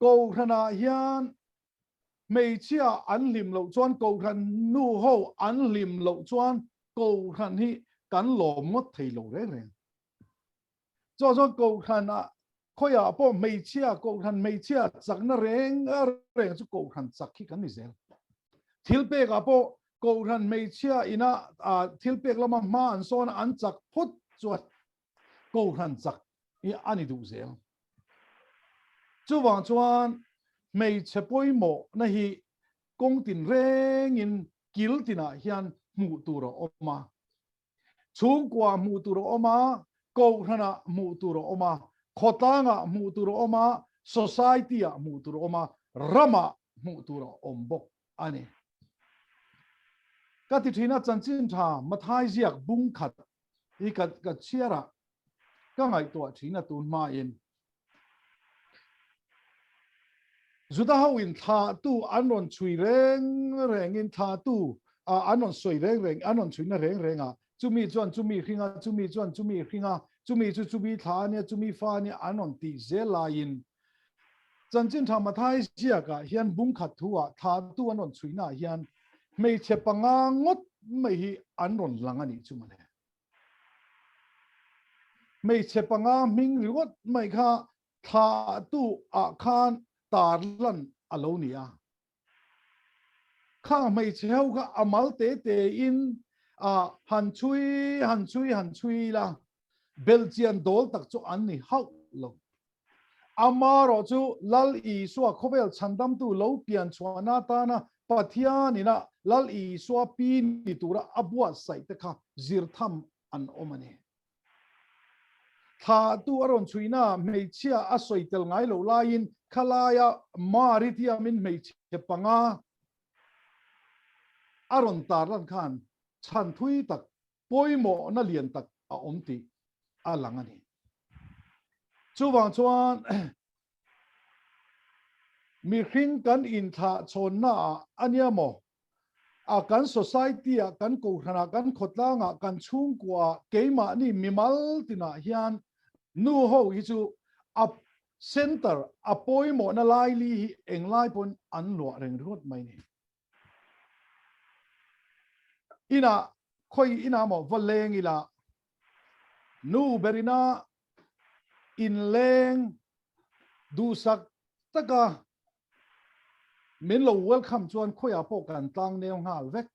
S13: Kohhranah hian hmeichhia an hlim loh chuan Kohhran nu ho an hlim loh chuan Kohhran hi kan lawm ngawt thei lo reng reng. Chuan chuan Kohhran ah khawiah pawh hmeichhia Kohhran hmeichhia chakna reng reng chu Kohhran chak hi kan ni zel. Thil pek ah pawh Kohhran hmeichhia ina thil pek lama hma an sawn a an chak phawt chuan Kohhran chak hi a ni duh zel. Chuvang chuan hmeichhe pawimawhna hi kawng tin rengin kil tinah hian hmuh tur a awm a. Chhungkua hmuh tur a awm a, Kohhranah hmuh tur a awm a, khawtlangah hmuh tur a awm a, society-ah hmuh tur a awm a, ramah hmuh tur a awm bawk a ni. Ka ti thin a, chanchin tha Mathai ziak bung khat hi ka ka chhiar a, ka ngaihtuah thin a tun hmain. Juda ho in thlahtu an rawn chhui reng rengin thlahtu an rawn sawi reng reng an rawn chhuina reng reng a, chumi chuan chumi hring a, chumi chuan chumi hring a, chumi chu chumi thla a nia, chumi fa a nia an rawn tih zel laiin Chanchin Tha Mathai ziakah hian bungkhat thu ah thlahtu an rawn chhuina ah hian hmeichhe panga ngawt mai hi an rawn lang a nih chu mawle. Hmeichhe panga hming ringawt mai kha thlahtu ah khan tar lan a lo ni a. Khang hmeichhe ho kha a mal te te in a han chhui han chhui han chhui la, belhchian dawl tak chu an ni hauh lo. Amarawh chu Lal Isua khawvel chhandamtu lo pian chhuahna atana Pathian ina Lal Isua pi ni tura a buatsaih te kha zir tham an awm a ni. Thlahtu a rawn chhuihna hmeichhia a sawi tel ngai loh laiin khalaia Mari tiamin hmeichhe panga a rawn tarlan khan chhan thui tak pawimawhna lian tak a awm tih a lang a ni. Chuvang chuan mihring kan inthlah chhawnnaah a nia maw? A kan society ah, kan kohhranah, kan khawtlangah, kan chhungkuaah, keimahni mimal tinah hian. Nu ho hi chu a center a pawimawhna laili hi englai pawn an luah reng ringawt mai ni. Inah khawi inah maw va leng ila nu berina inleng duhsak taka min lo welcome chuan khawiah pawh kan tlang nel nghal vek.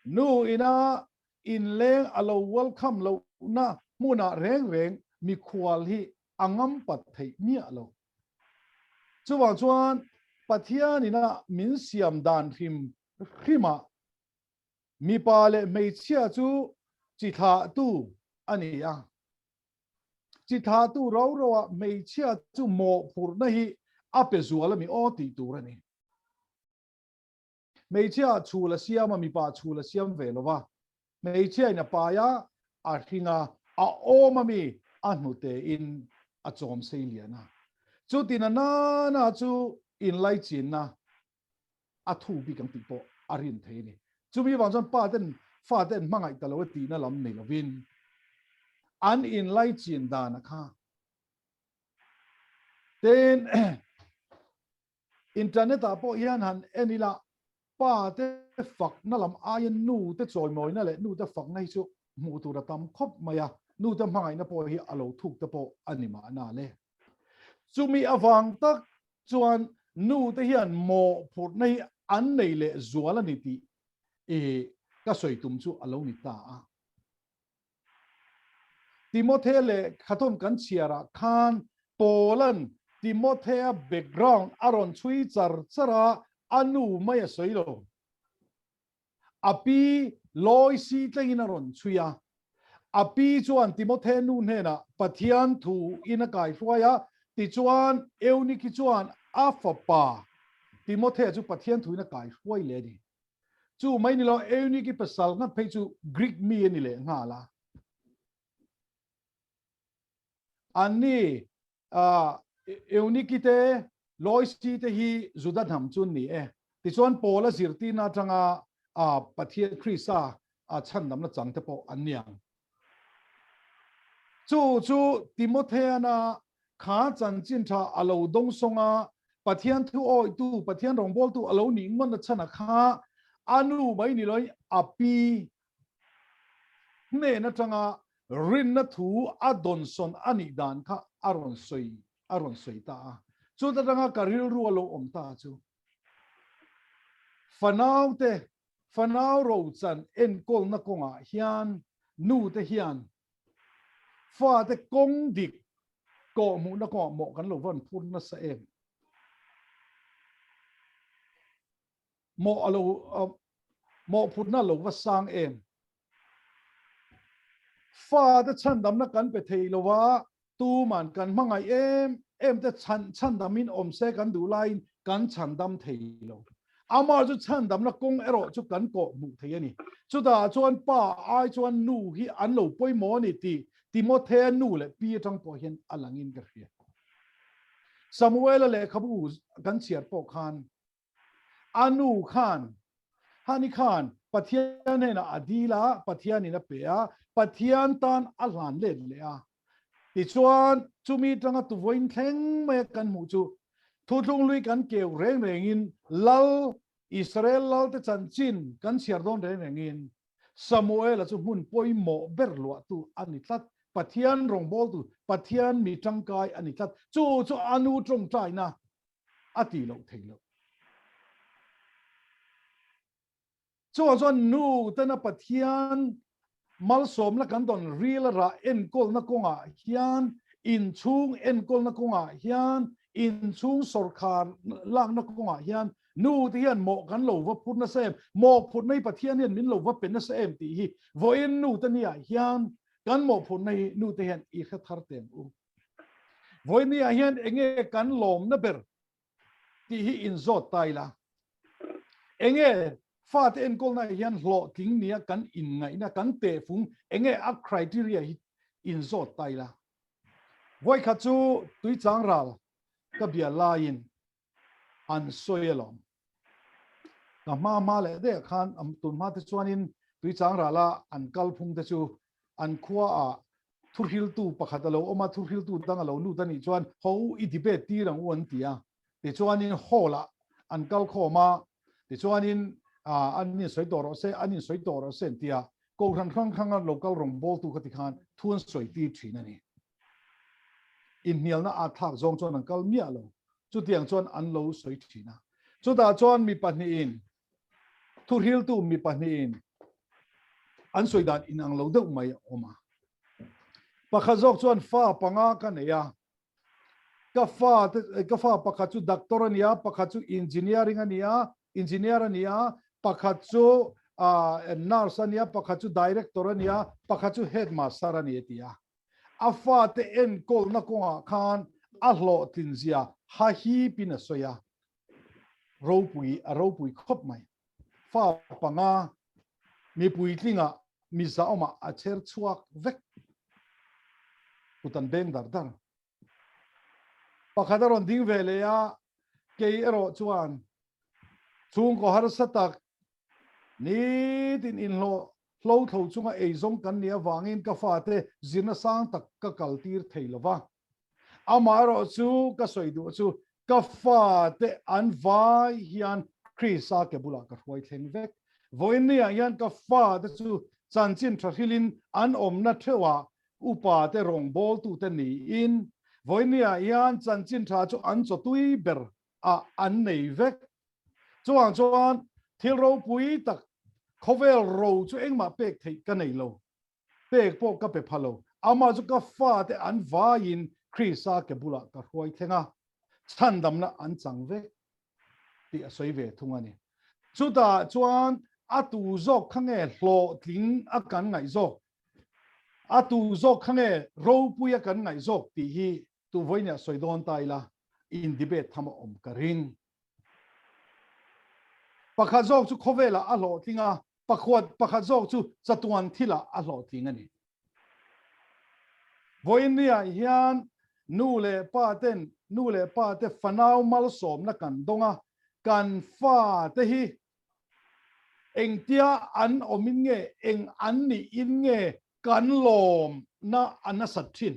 S13: Nu ina inleng a lo welcome lohna hmunah reng reng mikhual hi a ngam pat theih miah lo. Chuvang chuan Pathian ina min siam dan hrim hrimah mipa leh hmeichhia chu chi thlahtu a ni a. Chi thlahtu ro roah hmeichhia chu mawhphurhna hi a pe zual a mi aw tih tur a ni. Hmeichhia chhul a siam a, mipa chhul a siam ve lo va. Hmeichhia in a pai a, a hring a, a awm a mi a hnute in a chawm sei lian a. Chutin a nana chu inlaichinna a thu bik ang tih pawh a rin thei a ni. Chumi vang chuan pa ten fa te an hmangaih ta lo e tihna lam nei lovin an inlaichin dan a kha. Tin, Internet ah pawh hian han en ila pa te fakna lam aiin nu te chawimawina leh nu te fakna hi chu hmuh tur a tam khawp mai a, nu te hmangaihna pawh hi a lo thuk te pawh a ni mahna le. Chumi avang tak chuan nu te hian mawhphurhna hi an nei leh zual a ni tih i ka sawi tum chu a lo ni ta a. Timothy leh Khathawm kan chhiarah khan Paula'n Timothea background a rawn chhui char char a, a nu mai a sawi lo. A pi Loisi tlengin a rawn chhui a. A pi chuan Timothea nu hnenah Pathian thu in a kaihruai a, tichuan Euniki chuan a fapa Timothea chu Pathian thu in a kaihruai leh a ni. Chu mai ni lo, Euniki pasal ngat phei chu Greek mi a ni leh nghal a. Anni Euniki te, Loisi te hi Juda hnam chu an ni e. Tichuan Paula zirtirna atanga Pathian Krista chhandamna chang te pawh an ni ang. Chu chu Timotheana Kha chanchin tha a lo dawng sawng a, Pathian thu awitu, Pathian rawngbawltu a lo nih ngawt na chhan a kha a nu mai ni loin a pi hnen atanga rinna thu a dawnsawn a nih dan kha a rawn sawi a rawn sawi ta a. Chuta tanga ka rilru a lo awm ta chu fanaute fanau rochan enkawlna kawngah hian nute hian Fate kawng dik kawh hmuhna kawngah mawh kan lo van phur nasa em? Mawh a lo mawhphurhna a lo va sang em? Fate chhandamna kan pe thei lo a, tuman kan hmangaih em em te chhan chhandamin awm se kan duh laiin kan chhandam thei lo. Amah chu chhandamna kawng erawh chu kan kawh hmuh thei a ni. Chutah chuan pa ai chuan nu hi an lo pawimawh a ni tih Timothea nu leh pi atang pawh hian a langin ka hria. Samuela lehkhabu kan chhiar pawh khan a nu khan Hani khan Pathian hnenah a dil a, Pathianin a pe a, Pathian tan a hlan let leh a. Tichuan, chumi tanga tuvawiin thleng maia kan hmuh chu Thuthlung hlui kan keu reng rengin Lal, Israel Lalte chanchin kan chhiar dawn reng rengin Samuela chu hmun pawimawh ber luahtu a ni tlat. Pathian rawngbawltu, Pathian mi tangkai a ni tlat. Chu chu a nu tawngtaina a tih loh theih loh. Chuvang chuan nu tena Pathian malsawmna kan dawn ril a rah enkawlna kawngah hian, inchhung enkawlna kawngah hian, inchhung sawrkhar lakna kawngah hian nu te hian mawh kan lo va phur nasa em, mawhphurhna hi Pathian hian min lo va pe nasa em tih hi vawiin nu te niah hian kan mawhphurhna hi nu te hian i hre thar teh ang u. Vawiin niah hian enge kan lawmna ber tih hi inzawt ta ila. Enge fate enkawlna hian hlawhtling nia kan inngaihna, kan tehfung, enge a criteria hi inzawt ta ila. Vawikhat chu tuichang ral ka bia laiin an sawi alawm. Ka hma hma leh deuh khan tun hma te chuanin tuichang rala an kalphung te chu an khua ah Thuhriltu pakhat a lo awm a, thuhriltu dang a lo lut a nih chuan ho u i debate tir ang u an ti a. Tichuanin hall ah an kal khawm a, tichuanin an insawi tawh rawh se, an insawi tawh rawh se an ti a. Kohhran hrang hranga local rawngbawltu kha tikhan thu an sawi tir thin a ni. Inhnialna at thlak zawng chuan an kal miah lo. Chutiang chuan an lo sawi thin a. Chutah chuan mi pahnihin Thuhriltu mi pahnihin an sawi dan inang lo deuh mai a awm a. Pakhat zawk chuan fa panga ka nei a, ka fa te ka fa pakhat chu doctor a ni a, pakhat chu engineering a ni a, engineer a ni a, pakhat chu nurse a ni a, pakhat chu director a ni a, pakhat chu headmaster a ni a ti a. A fate enkawlna kawngah khan a hlawhtlin zia hahipin a sawi a. Ropui a ropui khawp mai. Fa panga mi puitlinga mi zahawmah a chher chhuak vek. Kut an beng dar dar. Pakhat a rawn ding ve leh a, kei erawh chuan chhungkaw harsa tak nitin inhlawh hlo thlo chunga eizawng kan nih avangin ka fate zirna sang tak ka kaltir thei lova. Amaherawh chu ka sawi duh chu ka fate an vai hian Krista ke bulah ka hruai thleng vek. Vawiin niah hian ka fate chu chanchin tha hrilhin an awmna theuhah upate rawngbawltute niin vawiin niah hian chanchin tha chu an chawtui ber ah an nei vek. Chuvang chuan thil ropui tak khawvel ro chu engmah pek theih ka nei lo. Pek pawh ka pe pha lo. Amah chu ka fate an vaiin Krista ke bulah ka hruai thleng a, chhandamna an chang vek tih a sawi ve thung a ni. Chutah chuan a tu zawk kha nge hlawhtling a kan ngaih zawk, a tu zawk kha nge ropui a kan ngaih zawk tih hi tu vawiin ah sawi dawn ta ila in debate tham a awm ka ring. Pakhat zawk chu khawvelah a hlawhtling a, Pakhuat pakhat zawk chu chatuan thilah a hlawhtling a ni. Vawiinniah hian nu leh pa ten nu leh pa te fanau malsawmna kan dawng a, kan fa te hi engtia an awmin nge, eng an nihin nge kan lawmna a nasat thin.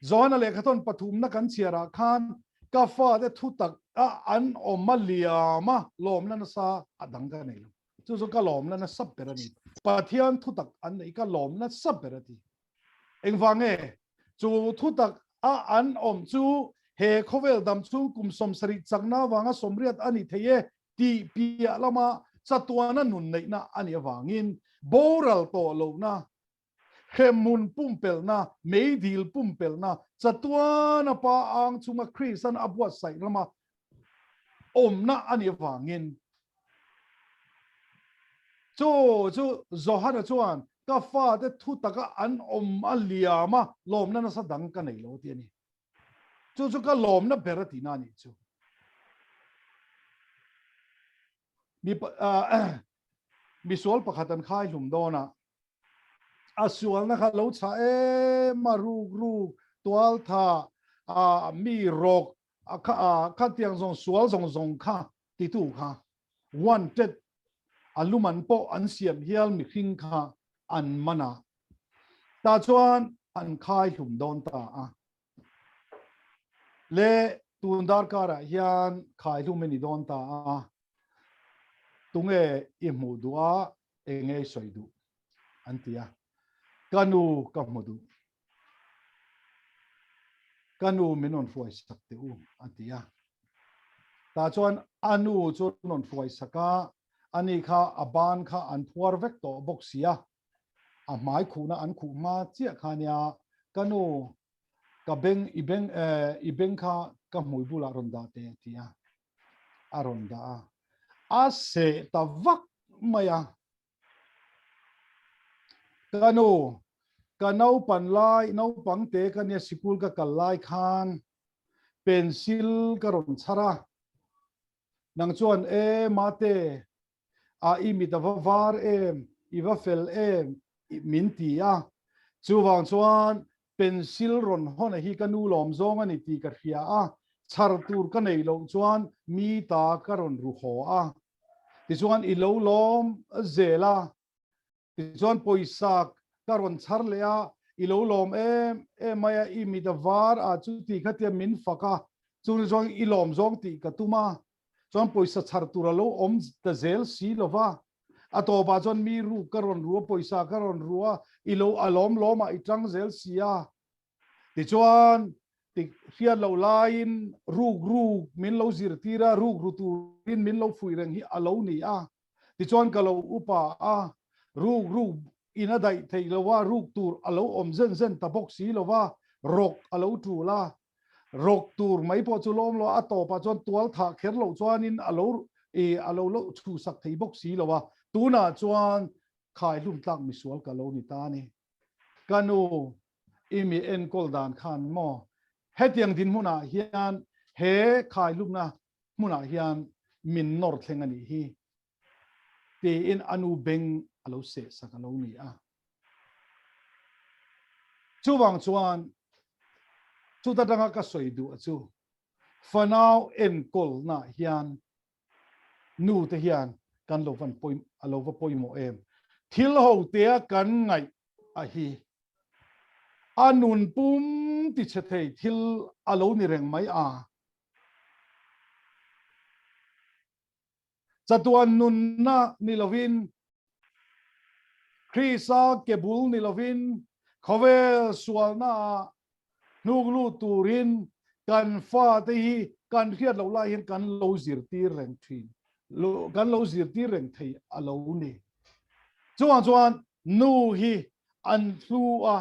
S13: Johana lehkhathawn pathumna kan chhiarah khan ka fate thu tak a an awm a liam a, lawmna nasa a dang ka nei lo. Chu chu ka lawmna nasa ber a ni. Pathian thu tak an neih ka lawm nasa ber a ti. Engvang nge? Chu thu tak a an awm chu he khawvel dam chhung kum 70 chakna avanga 80 a ni thei e tih piah lama chatuana nun neihna a nih avangin boral tawh lohna Hremhmun pumpelhna, meidil pumpelhna, chatuana pa ang chunga Krista'n a buatsaih rama awmna a nih avangin chu chu Johana chuan ka fate thu taka an awm a liam a, lawmna nasa dang ka nei lo ti a ni. Chu chu ka lawmna ber a tihna a nih chu. Mi misual pakhat an khai hlum dawn a, a sualna kha lo chhah em a, ruk ruk, tual tha, a mi rawk, a kha a kha tiang zawng sual zawng zawng kha titu kha wanted a luman pawh an siam hial mihring kha an man a, tah chuan an khai hlum dawn ta a. Le tun darkarah hian khai hlum i ni dawn ta a, tunge i hmuh duh a, enge i sawi duh? an ti a. Ka nu ka hmu duh. Ka nu min rawn hruai sak teh u, a ti a. Tah chuan a nu chu rawn hruai sak a, ani kha a ban kha an phuar vek tawh bawk si a, a hmai khuhna an khuh hma chiah kha nia, ka nu ka beng i beng i beng kha ka hmui bulah rawn dah teh a ti a, a rawn dah a, a seh ta vak mai a. Ka nu, ka naupan lai, naupang te ka nia sikul ka kal lai khan pencil ka rawn chhar a, nang chuan e mate, a i mit a va var em, i va fel em min ti a. Chuvang chuan pencil rawn hawn a hi ka nu lawm zawng a ni tih ka hria a, chhar tur ka neih loh chuan mi ta ka rawn ru haw a. Tichuan i lo lawm zel a, tichuan pawisa. ka rawn chhar leh a, i lo lawm em em mai a, i mit a var a chuti kha tia min fak a, chungte chuan i lawm zawng tih ka tum a, chuan pawisa chhar tur a lo awm ta zel si lo va, a tawpah chuan mi ruk ka rawn ru a, pawisa ka rawn ru a, i lo a lawm lawm a, i tang zel si a. Tichuan, tik hriat loh laiin ruk ruk min lo zirtir a, ruk ru turin min lo fuih reng hi a lo ni a. Tichuan ka lo upa a, ruk ruk in a daih theih lo a, ruk tur a lo awm zen zen ta bawk si lo va, rawk a lo tul a. Rawk tur mai pawh chu lawm lo a, a tawpah chuan tual thah kher loh chuanin a lo i a lo lo chhuhsak thei bawk si lo a. Tunah chuan khaihlum tlak misual ka lo ni ta a ni. Ka nu i mi enkawl dan khan maw hetiang dinhmunah hian he khaihlumna hmunah hian min nawr thleng a nih hi tiin a nu beng a lo seh sak a lo ni a. Chuvang chuan chuta tanga ka sawi duh a chu fanau enkawlnaah hian nu te hian kan lo van pawi a lo va pawimawh em. Thil ho tea kan ngaih a hi a nun pum ti chhe thei thil a lo ni reng mai a. Chatuan nunna ni lovin Krista ke bul ni lovin khawvel sualna ah hnuk lut turin kan fate hi kan hriat loh lai hian kan lo zirtir reng thin, kan lo zirtir reng thei a lo ni. Chuvang chuan nu hi an hlu a,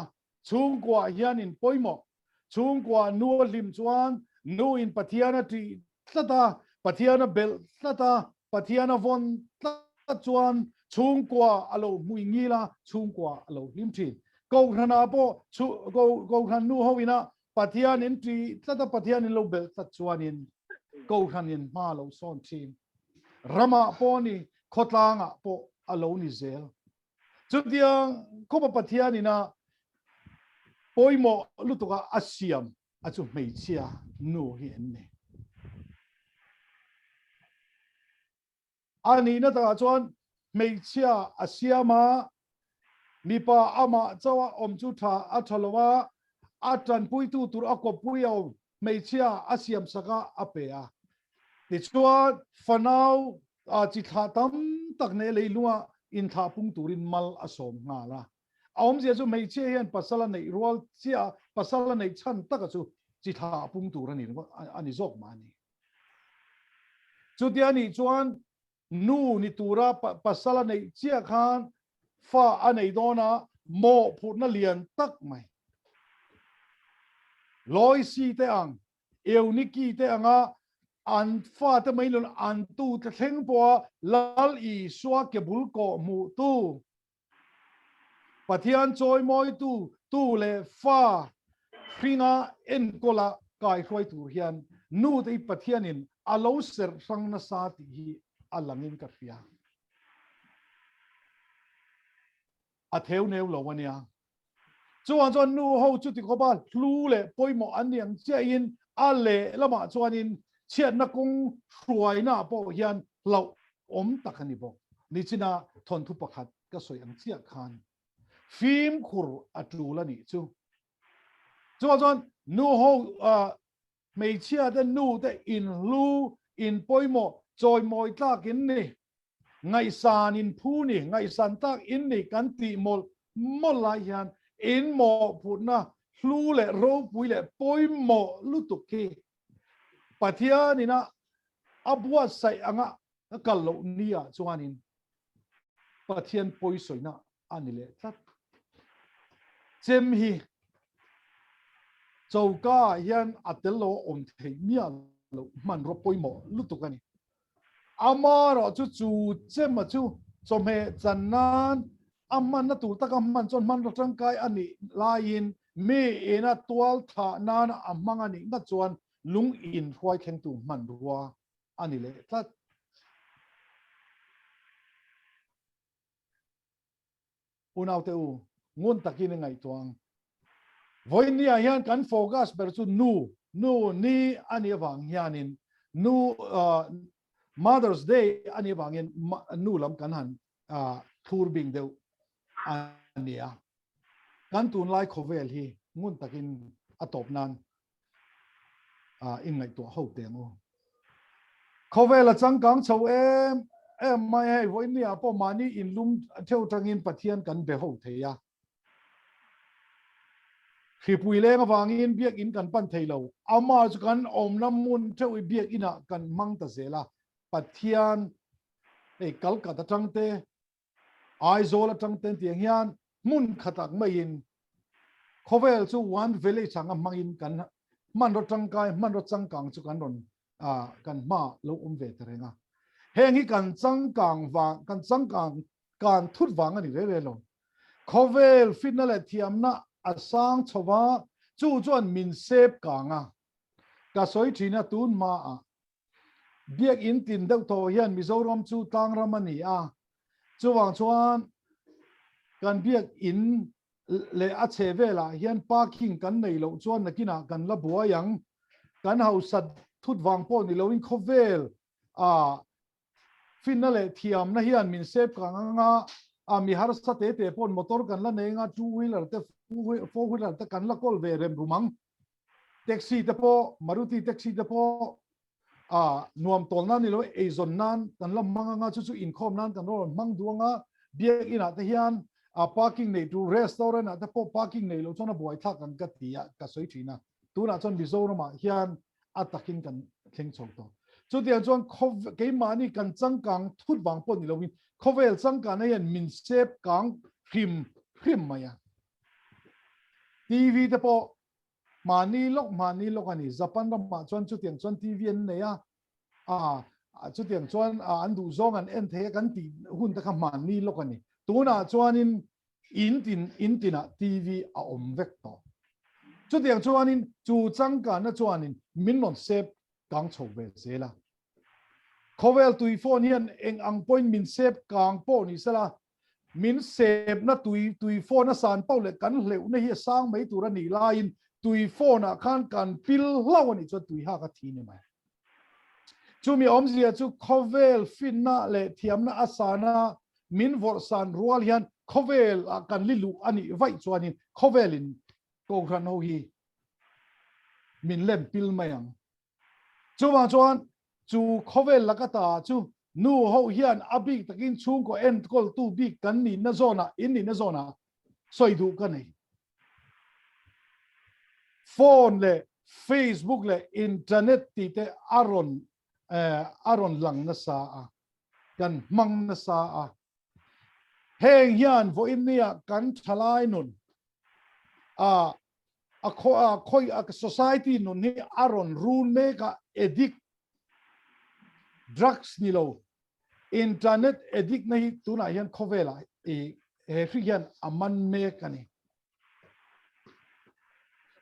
S13: chhungkuah hian in pawimawh. Chhungkuah nu a hlim chuan nu in Pathian a tih tlat a, Pathian a belh tlat a, Pathian a vawn tlat chuan chhungkua a lo hmui ngil a, chhungkua a lo hlim thin. Kohhranah pawh Kohhran nu ho ina Pathian in ṭih tlat a, Pathian in lo belh tlat chuanin Kohhran in hma a lo sawn thin. Ramah pawh a ni, khawtlangah pawh a lo ni zel. Chutiang khawpa Pathian ina pawimawh lutuka a siam a chu hmeichhia nu hi an ni. A nihna takah chuan hmeichhia a siam a, mipa amah chauha awm chu tha a tha lo a, a tanpuitu tur a kawppui a awm hmeichhia a siamsak a, a pe a. Tichuan fanau chi thlah tam tak neh leilunga inthlah pung turin mal a sawm nghal a. A awmzia chu hmeichhia hian pasal a neih rual chiah a, pasal a neih chhan taka chu chi thlah pung tur a ni a ni zawk mah a ni. Chutia nih chuan nu ni tura pasal a neih chiah khan fa a nei dawn a, mawhphurhna lian tak mai. Loisi te ang, Euniki te anga an fate mai lun an tute thleng pawha Lal Isua ke bul kawh hmuhtu Pathian chawimawitu tu leh fa hringa enkawla kaihruai tur hian nute hi Pathianin a lo serh hrang nasa tih hi a langin ka hria. A theu neu lo a nia. Chuvang chuan nu ho chuti khawpa hlu leh pawimawh an ni ang chiahin a lehlamah chuanin chhiatna kawng hruainaah pawh hian hlauhawm tak a ni bawk. Nichina thawnthu pakhat ka sawi ang chiah khan fimkhur a tul a nih chu. Chuvang chuan nu ho hmeichhia te nu te inhlu, inpawimawh, chawimawi tlak in ni, ngaihsan in phu ni, ngaihsan tlak in ni kan tih mawlh mawlh lai hian in mawhphurhna hlu leh ropui leh pawimawh lutuk hi Pathian ina a buatsaih anga a kal loh ni ah chuanin Pathian pawisawina a ni leh tlat. Chem hi choka ah hian a tel lo a awm theih miah loh hmanraw pawimawh lutuk a ni. Amaherawh chu chu chema chu chawhmeh chan nan a hmanna tur taka hman chuan hmanraw tangkai a nih laiin mi ina tual thah nana a hmang a nih ngat chuan lung inhruai thlengtu hmanrua a ni leh tlat. Unaute u, ngun takin i ngaihtuah ang. Vawinia hian kan focus ber chu nu, nu ni a nih avang hianin nu Mother's Day a nih avangin nu lam kan han thlur bing deuh a nia. Kan tunlai khawvel hi ngun takin a tawp nan in ngaihtuah ho teh ang u. Khawvel a changkang chho em em mai hei vawiin ah pawh mahni inlum theuh atangin Pathian kan be ho thei a. Hripui leng avangin biakinn kan pan thei lo. Amah chu kan awmna hmun theuh i biakinn ah kan hmang ta zel a. Pathian hei Kalkat atang te Aizawl atang ten tiang hian hmun khatak maiin khawvel chu one village anga hmangin kan hmanraw tangkai hmanraw changkang chu kan rawn kan hma lo awm ve ta reng a. Heng hi kan changkang vang kan changkang kan thut vang a ni reng reng lo. Khawvel fitna leh thiamna a sang chho va, chu chuan min sep kang a. Ka sawi thin a tun hmaah Biakinn tin deuh tawh hian Mizoram chu tlangram a ni a, chuvang chuan kan biakinn leh a chhe velah hian parking kan nei loh chuan nakinah kan la buai ang. Kan hausa thut vang pawh ni loin khawvel a finna leh thiamna hian min sep kang anga a mi harsa te te paw'n motor kan la nei anga two wheeler te four wheeler te kan la kawl ve rem rum ang. Taxi te pawh Maruti taxi te pawh a nuam tawl nan ni lo eizawn nan kan la hmang anga chu chu inkhawm nan kan rawn hmang duh anga biak inah te hian a parking nei tur restaurant ah te pawh parking nei lo chuan a buai thlak ang ka ti a ka sawi thin a tunah chuan Mizoram ah hian a takin kan thleng chho tawh chutiang chuan keimahni kan changkang thut vang pawh ni loin khawvel changkana hian min sep kang hrim hrim mai a TV te pawh mahni lawk mahni lawk a ni. Japan ramah chuan chutiang chuan TV an nei a, a chutiang chuan an duh zawng an en thei a kan tih hun te kha mahni lawk a ni. Tunah chuanin in tin in tinah TV a awm vek tawh. Chutiang chuanin chu changkanna chuanin min rawn sep kang chho ve zel a. Khawvel tui phone hian eng ang pawhin min sep kang pawh ni sela Min sepna tui tui phone a san pauh leh kan hleuhna hi a sang mai tur a nih laiin tui phone ah khan kan pil hlauh a nih chuan tui hak a thi ni mai. Chumi awmzia chu khawvel finna leh thiamna a sana min vawrh san rual hian khawvel ah kan li luh a nih vaih chuanin khawvelin Kohhran ho hi min lem pil mai ang. Chuvang chuan chu khawvel laka ta chu nu ho hian a bik takin chhungkaw enkawltu bik kan nihna zawnah in nihna zawnah sawi duh ka nei. Phone leh Facebook leh internet tih te a rawn a rawn lang nasa a, kan hmang nasa a. Heng hian vawiin nia kan thalai nun a a khaw a khawi a society nun hi a rawn run mek a addict drugs ni lo internet addict na hi tunah hian khawvelah i he hri hian a man mek a ni.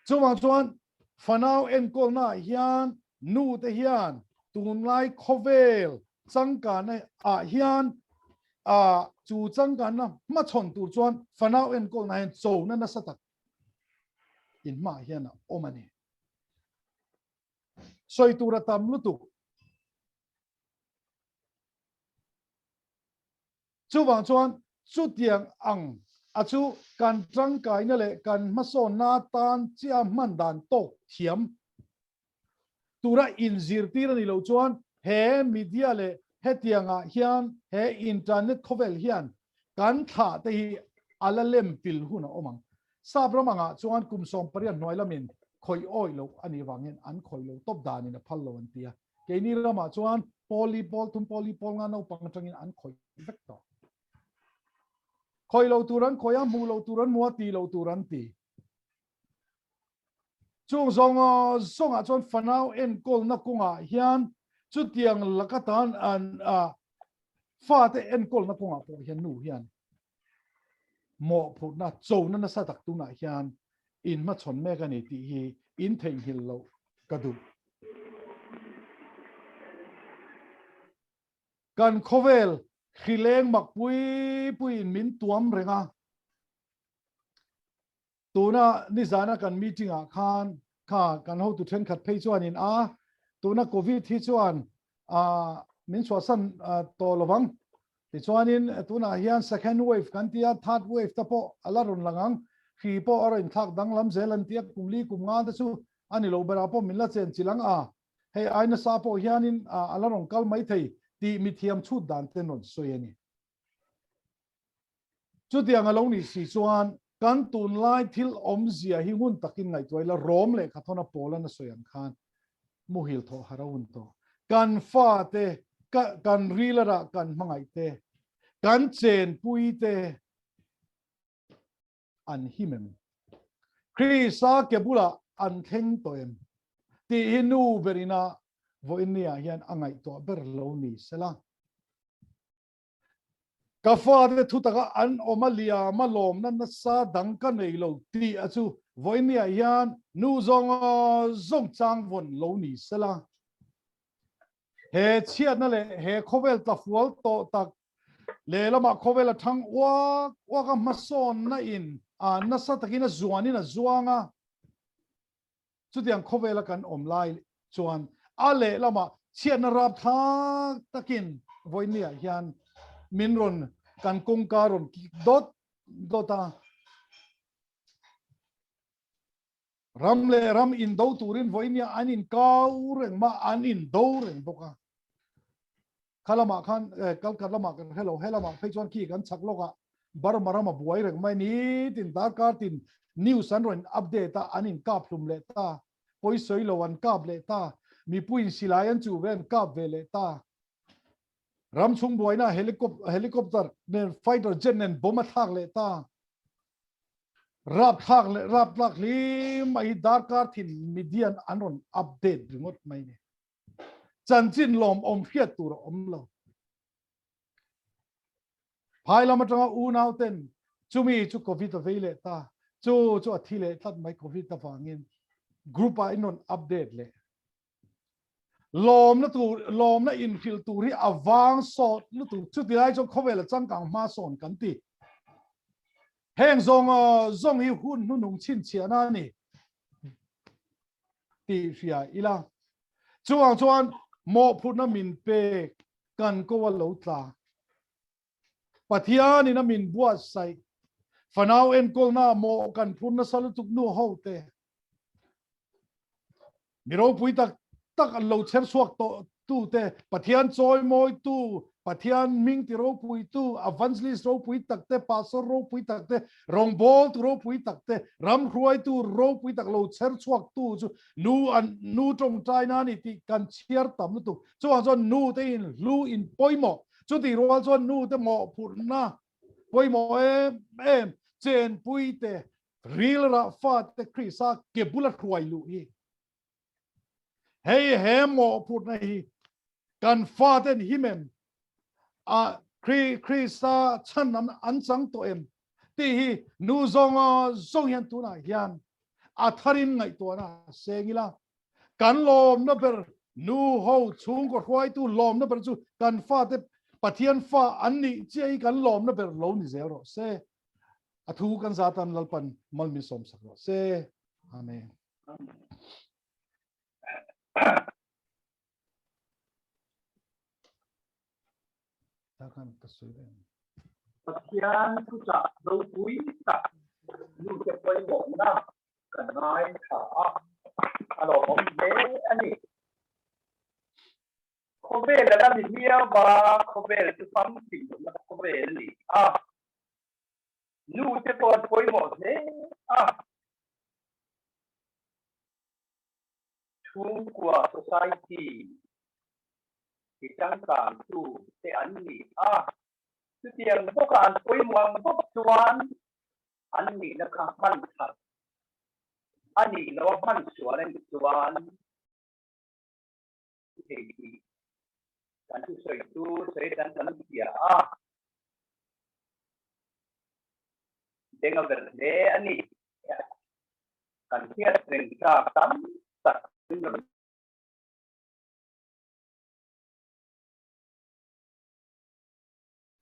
S13: Chuvang chuan fanau enkawlna ah hian nu te hian tunlai khawvel changkanna ah hian ah chu changkanna hmachhawn tur chuan fanau enkawlna hian chona nasa tak in hmaah hian a awm a ni. Sawi tur a tam lutuk. Chuvang chuan chutiang ang a chu kan tangkaina leh kan hmasawnna atan chiah hman dan tawk thiam tura inzirtir a nih loh chuan he media leh hetiangah hian he internet khawvel hian kan thlah te hi a la lem pil hun a awm ang. Sap ram angah chuan kum 18 hnuai lamin khawih awih loh a nih vangin an khawih lo tawp danin a phal lo an ti a. Keini ramah chuan pawli pawl thum pawli pawl nga naupang atangin an khawih vek tawh. Khawih lo tur an khawih a, hmuh lo tur an hmu a, ti lo tur an ti. Chung zawng zawngah chuan fanau enkawlna kawngah hian chutiang laka tan an fate enkawlna kawngah pawh hian nu hian mawhphurhna chona nasa tak tunah hian in hmachhawn mek a ni tih hi in theihnghilh loh ka duh. Kan khawvel hrileng mak pui puiin min tuam reng a. Tuna nizana kan meeting ah khan kha kan hotu thenkhat phei chuanin a tuna covid hi chuan min chhuahsan tawh lovang tichuanin tunah hian second wave kan tia third wave te pawh a la rawn lang ang. Hri pawh a rawn inthlak danglam zel an ti a, kum li kum nga te chu a ni lo berah pawh min la chen chil ang a, hei ai nasa pawh hianin a la rawn kal mai thei tih mithiam chhut dan ten rawn sawi a ni. Chutiang a lo nih si chuan kan tunlai thil awmzia hi ngun takin ngaihtuah ila Rom lehkha thawna Paul-an a sawi ang khan muhil thawh har a hun tawh. Kan fate, kan rilarah kan hmangaih te, kan chenpui te an him em? Krista ke bulah an thleng tawh em? Tih hi nu berina vawiin niah hian a ngaihtuah ber lo ni sela. Ka fate thutaka an awm a liam a lawmna nasa dang ka nei lo tih a chu vawiin hian nu zawng zawng chang vawn lo ni sela. He chhiatna leh he khawvel tlafual tawh tak lehlamah khawvel a thang uak uak a hmasawnna in a nasa takin a zuanin a zuang a. Chutiang khawvela kan awm lai chuan a lehlamah chhiatna rap thlak takin vawinia hian min rawn kan kawngka rawn kik dawt dawt a. Ram leh ram indo turin vawinia an inkau reng mah an indo reng bawk a. Kha lamah khan kalkhat lamah kan hre lo, he lamah phei chuan khi kan chak lawkah Burma ram a buai reng mai nitin darkar tin news an rawn update a, an inkap hlum leh ta, pawisawi lo an kap leh ta, mipuiin silai an chuh ve an kap ve leh ta. Ram chhung buaina helicopter nen fighter jet nen bomb a thlak leh ta. Rap thlak leh rap tlak hlim mai hi darkar thin media an rawn update ringawt mai ni. Chanchin lawmawm hriat tur a awm lo. Phai lam atanga unau ten chumi chu Covid a vei leh ta, chu chu a thi leh tlat mai Covid avangin group ah in rawn update leh. Lawmna tur, lawmna inhrilh tur hi a vang sawt lutuk. Chuti lai chuan khawvel a changkang hma sawn kan ti. Heng zawng zawng hi hun hnunung chhinchhiahna a ni tih hria ila. Chuvang chuan mawhphurhna min pek kan ko a lo tla. Pathianin a min buatsaih fanau enkawlna mawh kan phur nasa lutuk nu ho te. Mi ropui tak tak an lo chher chhuak tawh tu te, Pathian chawimawi tu, Pathian hming ti ropui tu, evangelist ropui tak te, pastor ropui tak te, rawngbawltu ropui tak te, ram hruaitu ropui tak lo chher chhuak tu chu nu an nu tawngtai na ni tih kan chhiar tam lutuk. Chuvang chuan nu te in hlu in pawimawh. Chutih rual chuan nu te mawhphurhna pawimawh em em chenpui te ril rah fa te Krista ke bula hruai luh hi. Hei he mawhphurhna hi kan fa ten him em a Krista chhan an chang tawh em tih hi nu zawng zawng hian tunah hian a tharin ngaihtuahna seng ila kan lawmna ber nu ho chhungkaw hruaitu lawmna ber chu kan fate Pathian fa an nih chiah hi kan lawmna ber lo ni zel rawh se. A thu kan zatan Lalpan mal min sawm sak rawh se. Amen.
S1: Pathian thuchah ropui tak nute pawimawhna kan ngaithla a, a lawmawm hle a ni. Khawvel a la ni miau va, khawvel chu famkim lohna khawvel a ni a, nute pawh an pawimawh hle a. Chhungkua society ti changkang tu te an ni a, chutiang bawka an pawimawh ang bawk chuan an nihna kha hman that a nih loh a hman sual a nih chuan thei tih kan thusawi chu sawi dan kan hria a, beng a verh hle a ni. Kan hriat reng tlak tam tak in rawn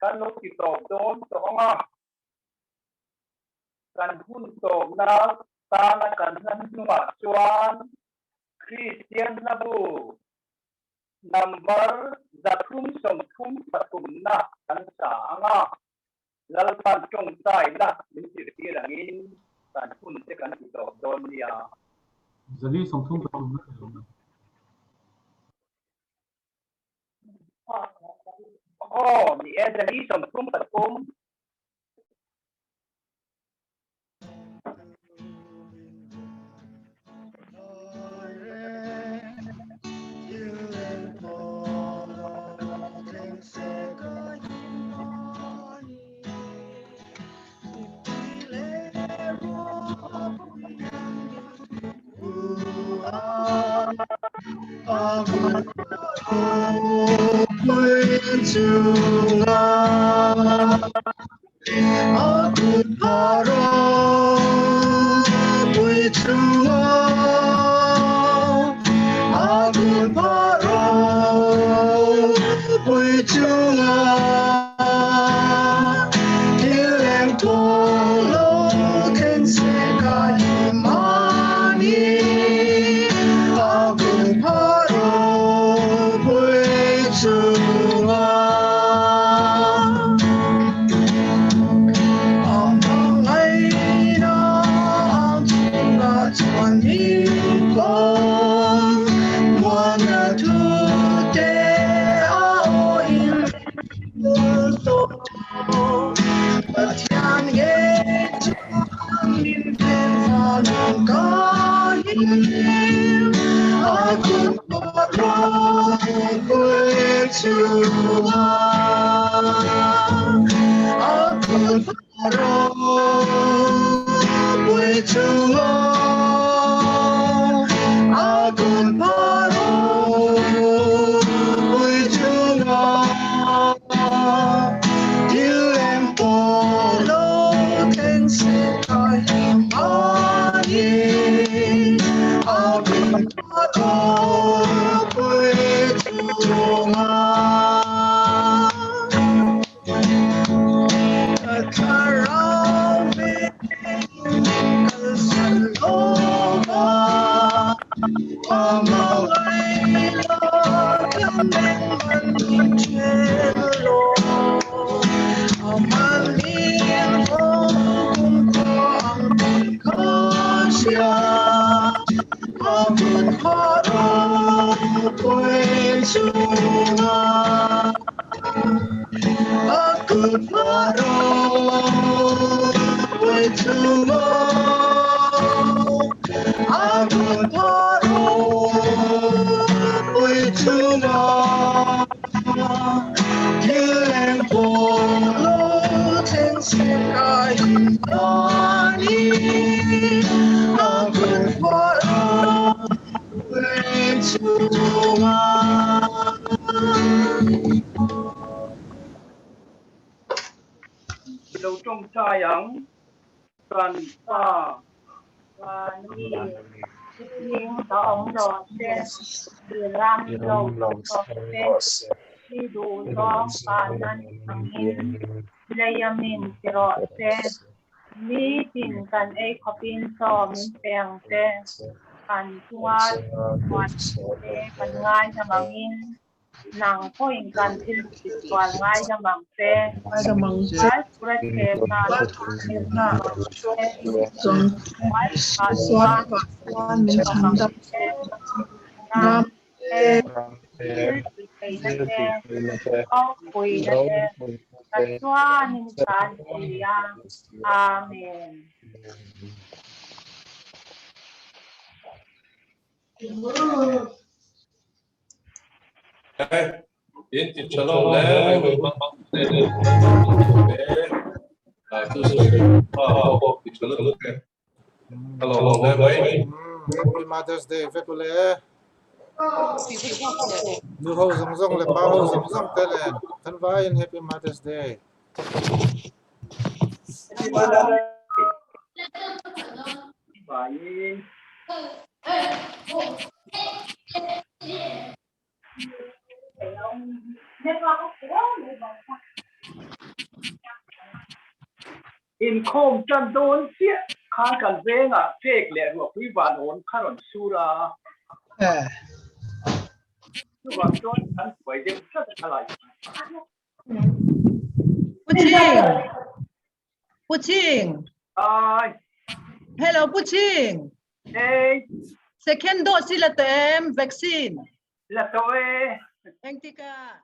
S1: Kan lo ti tawp dawn tawh ang a, kan hun tawpna tana kan hlan hnungah chuan Kristian hlabu number 333 na kan sa ang a, Lalpan tawngtaina min zirtir angin kan. Kan hun te kan ti tawp dawn nia.
S12: Zali 33 na thei awm e.
S1: Aw, ni e, zali 33. Lo tawngtai ang kan Pa.
S14: Vanmi, i hming ka awm rawh se, i ram lo thleng rawh se, i duhzawng kanan angin leia min ti rawh se, nitin kan ei khawpin chaw min pe ang che, kan chunga chuan te kan ngaidam angin nang pawhin kan thil tihsual ngaidam ang che. Sual tura thlemna sual min chhan ang che, ram te, thil tihtheihna te, ropuina te, ka chuanin kan ti a. Amen.
S15: In ti tha lo le ti tha lo le Hello le mai.
S16: Happy Mother's Day vek ule. Nu ho zawng zawng le pa ho zawng zawng te le kan vaiin Happy Mother's Day.
S1: Vaiin. Inkhawm tan dawn chiah khan kan vengah cake leh ruahpui van awn kha rawn sur a. Chuvang chuan kan buai deuh tlat a thalai.
S11: Pu Ching! Pu Ching!
S1: Ai!
S11: Hello Pu Ching.
S1: Hey.
S11: Second dose i la tawh em vaccine?
S1: La tawh e.
S11: Engtikah?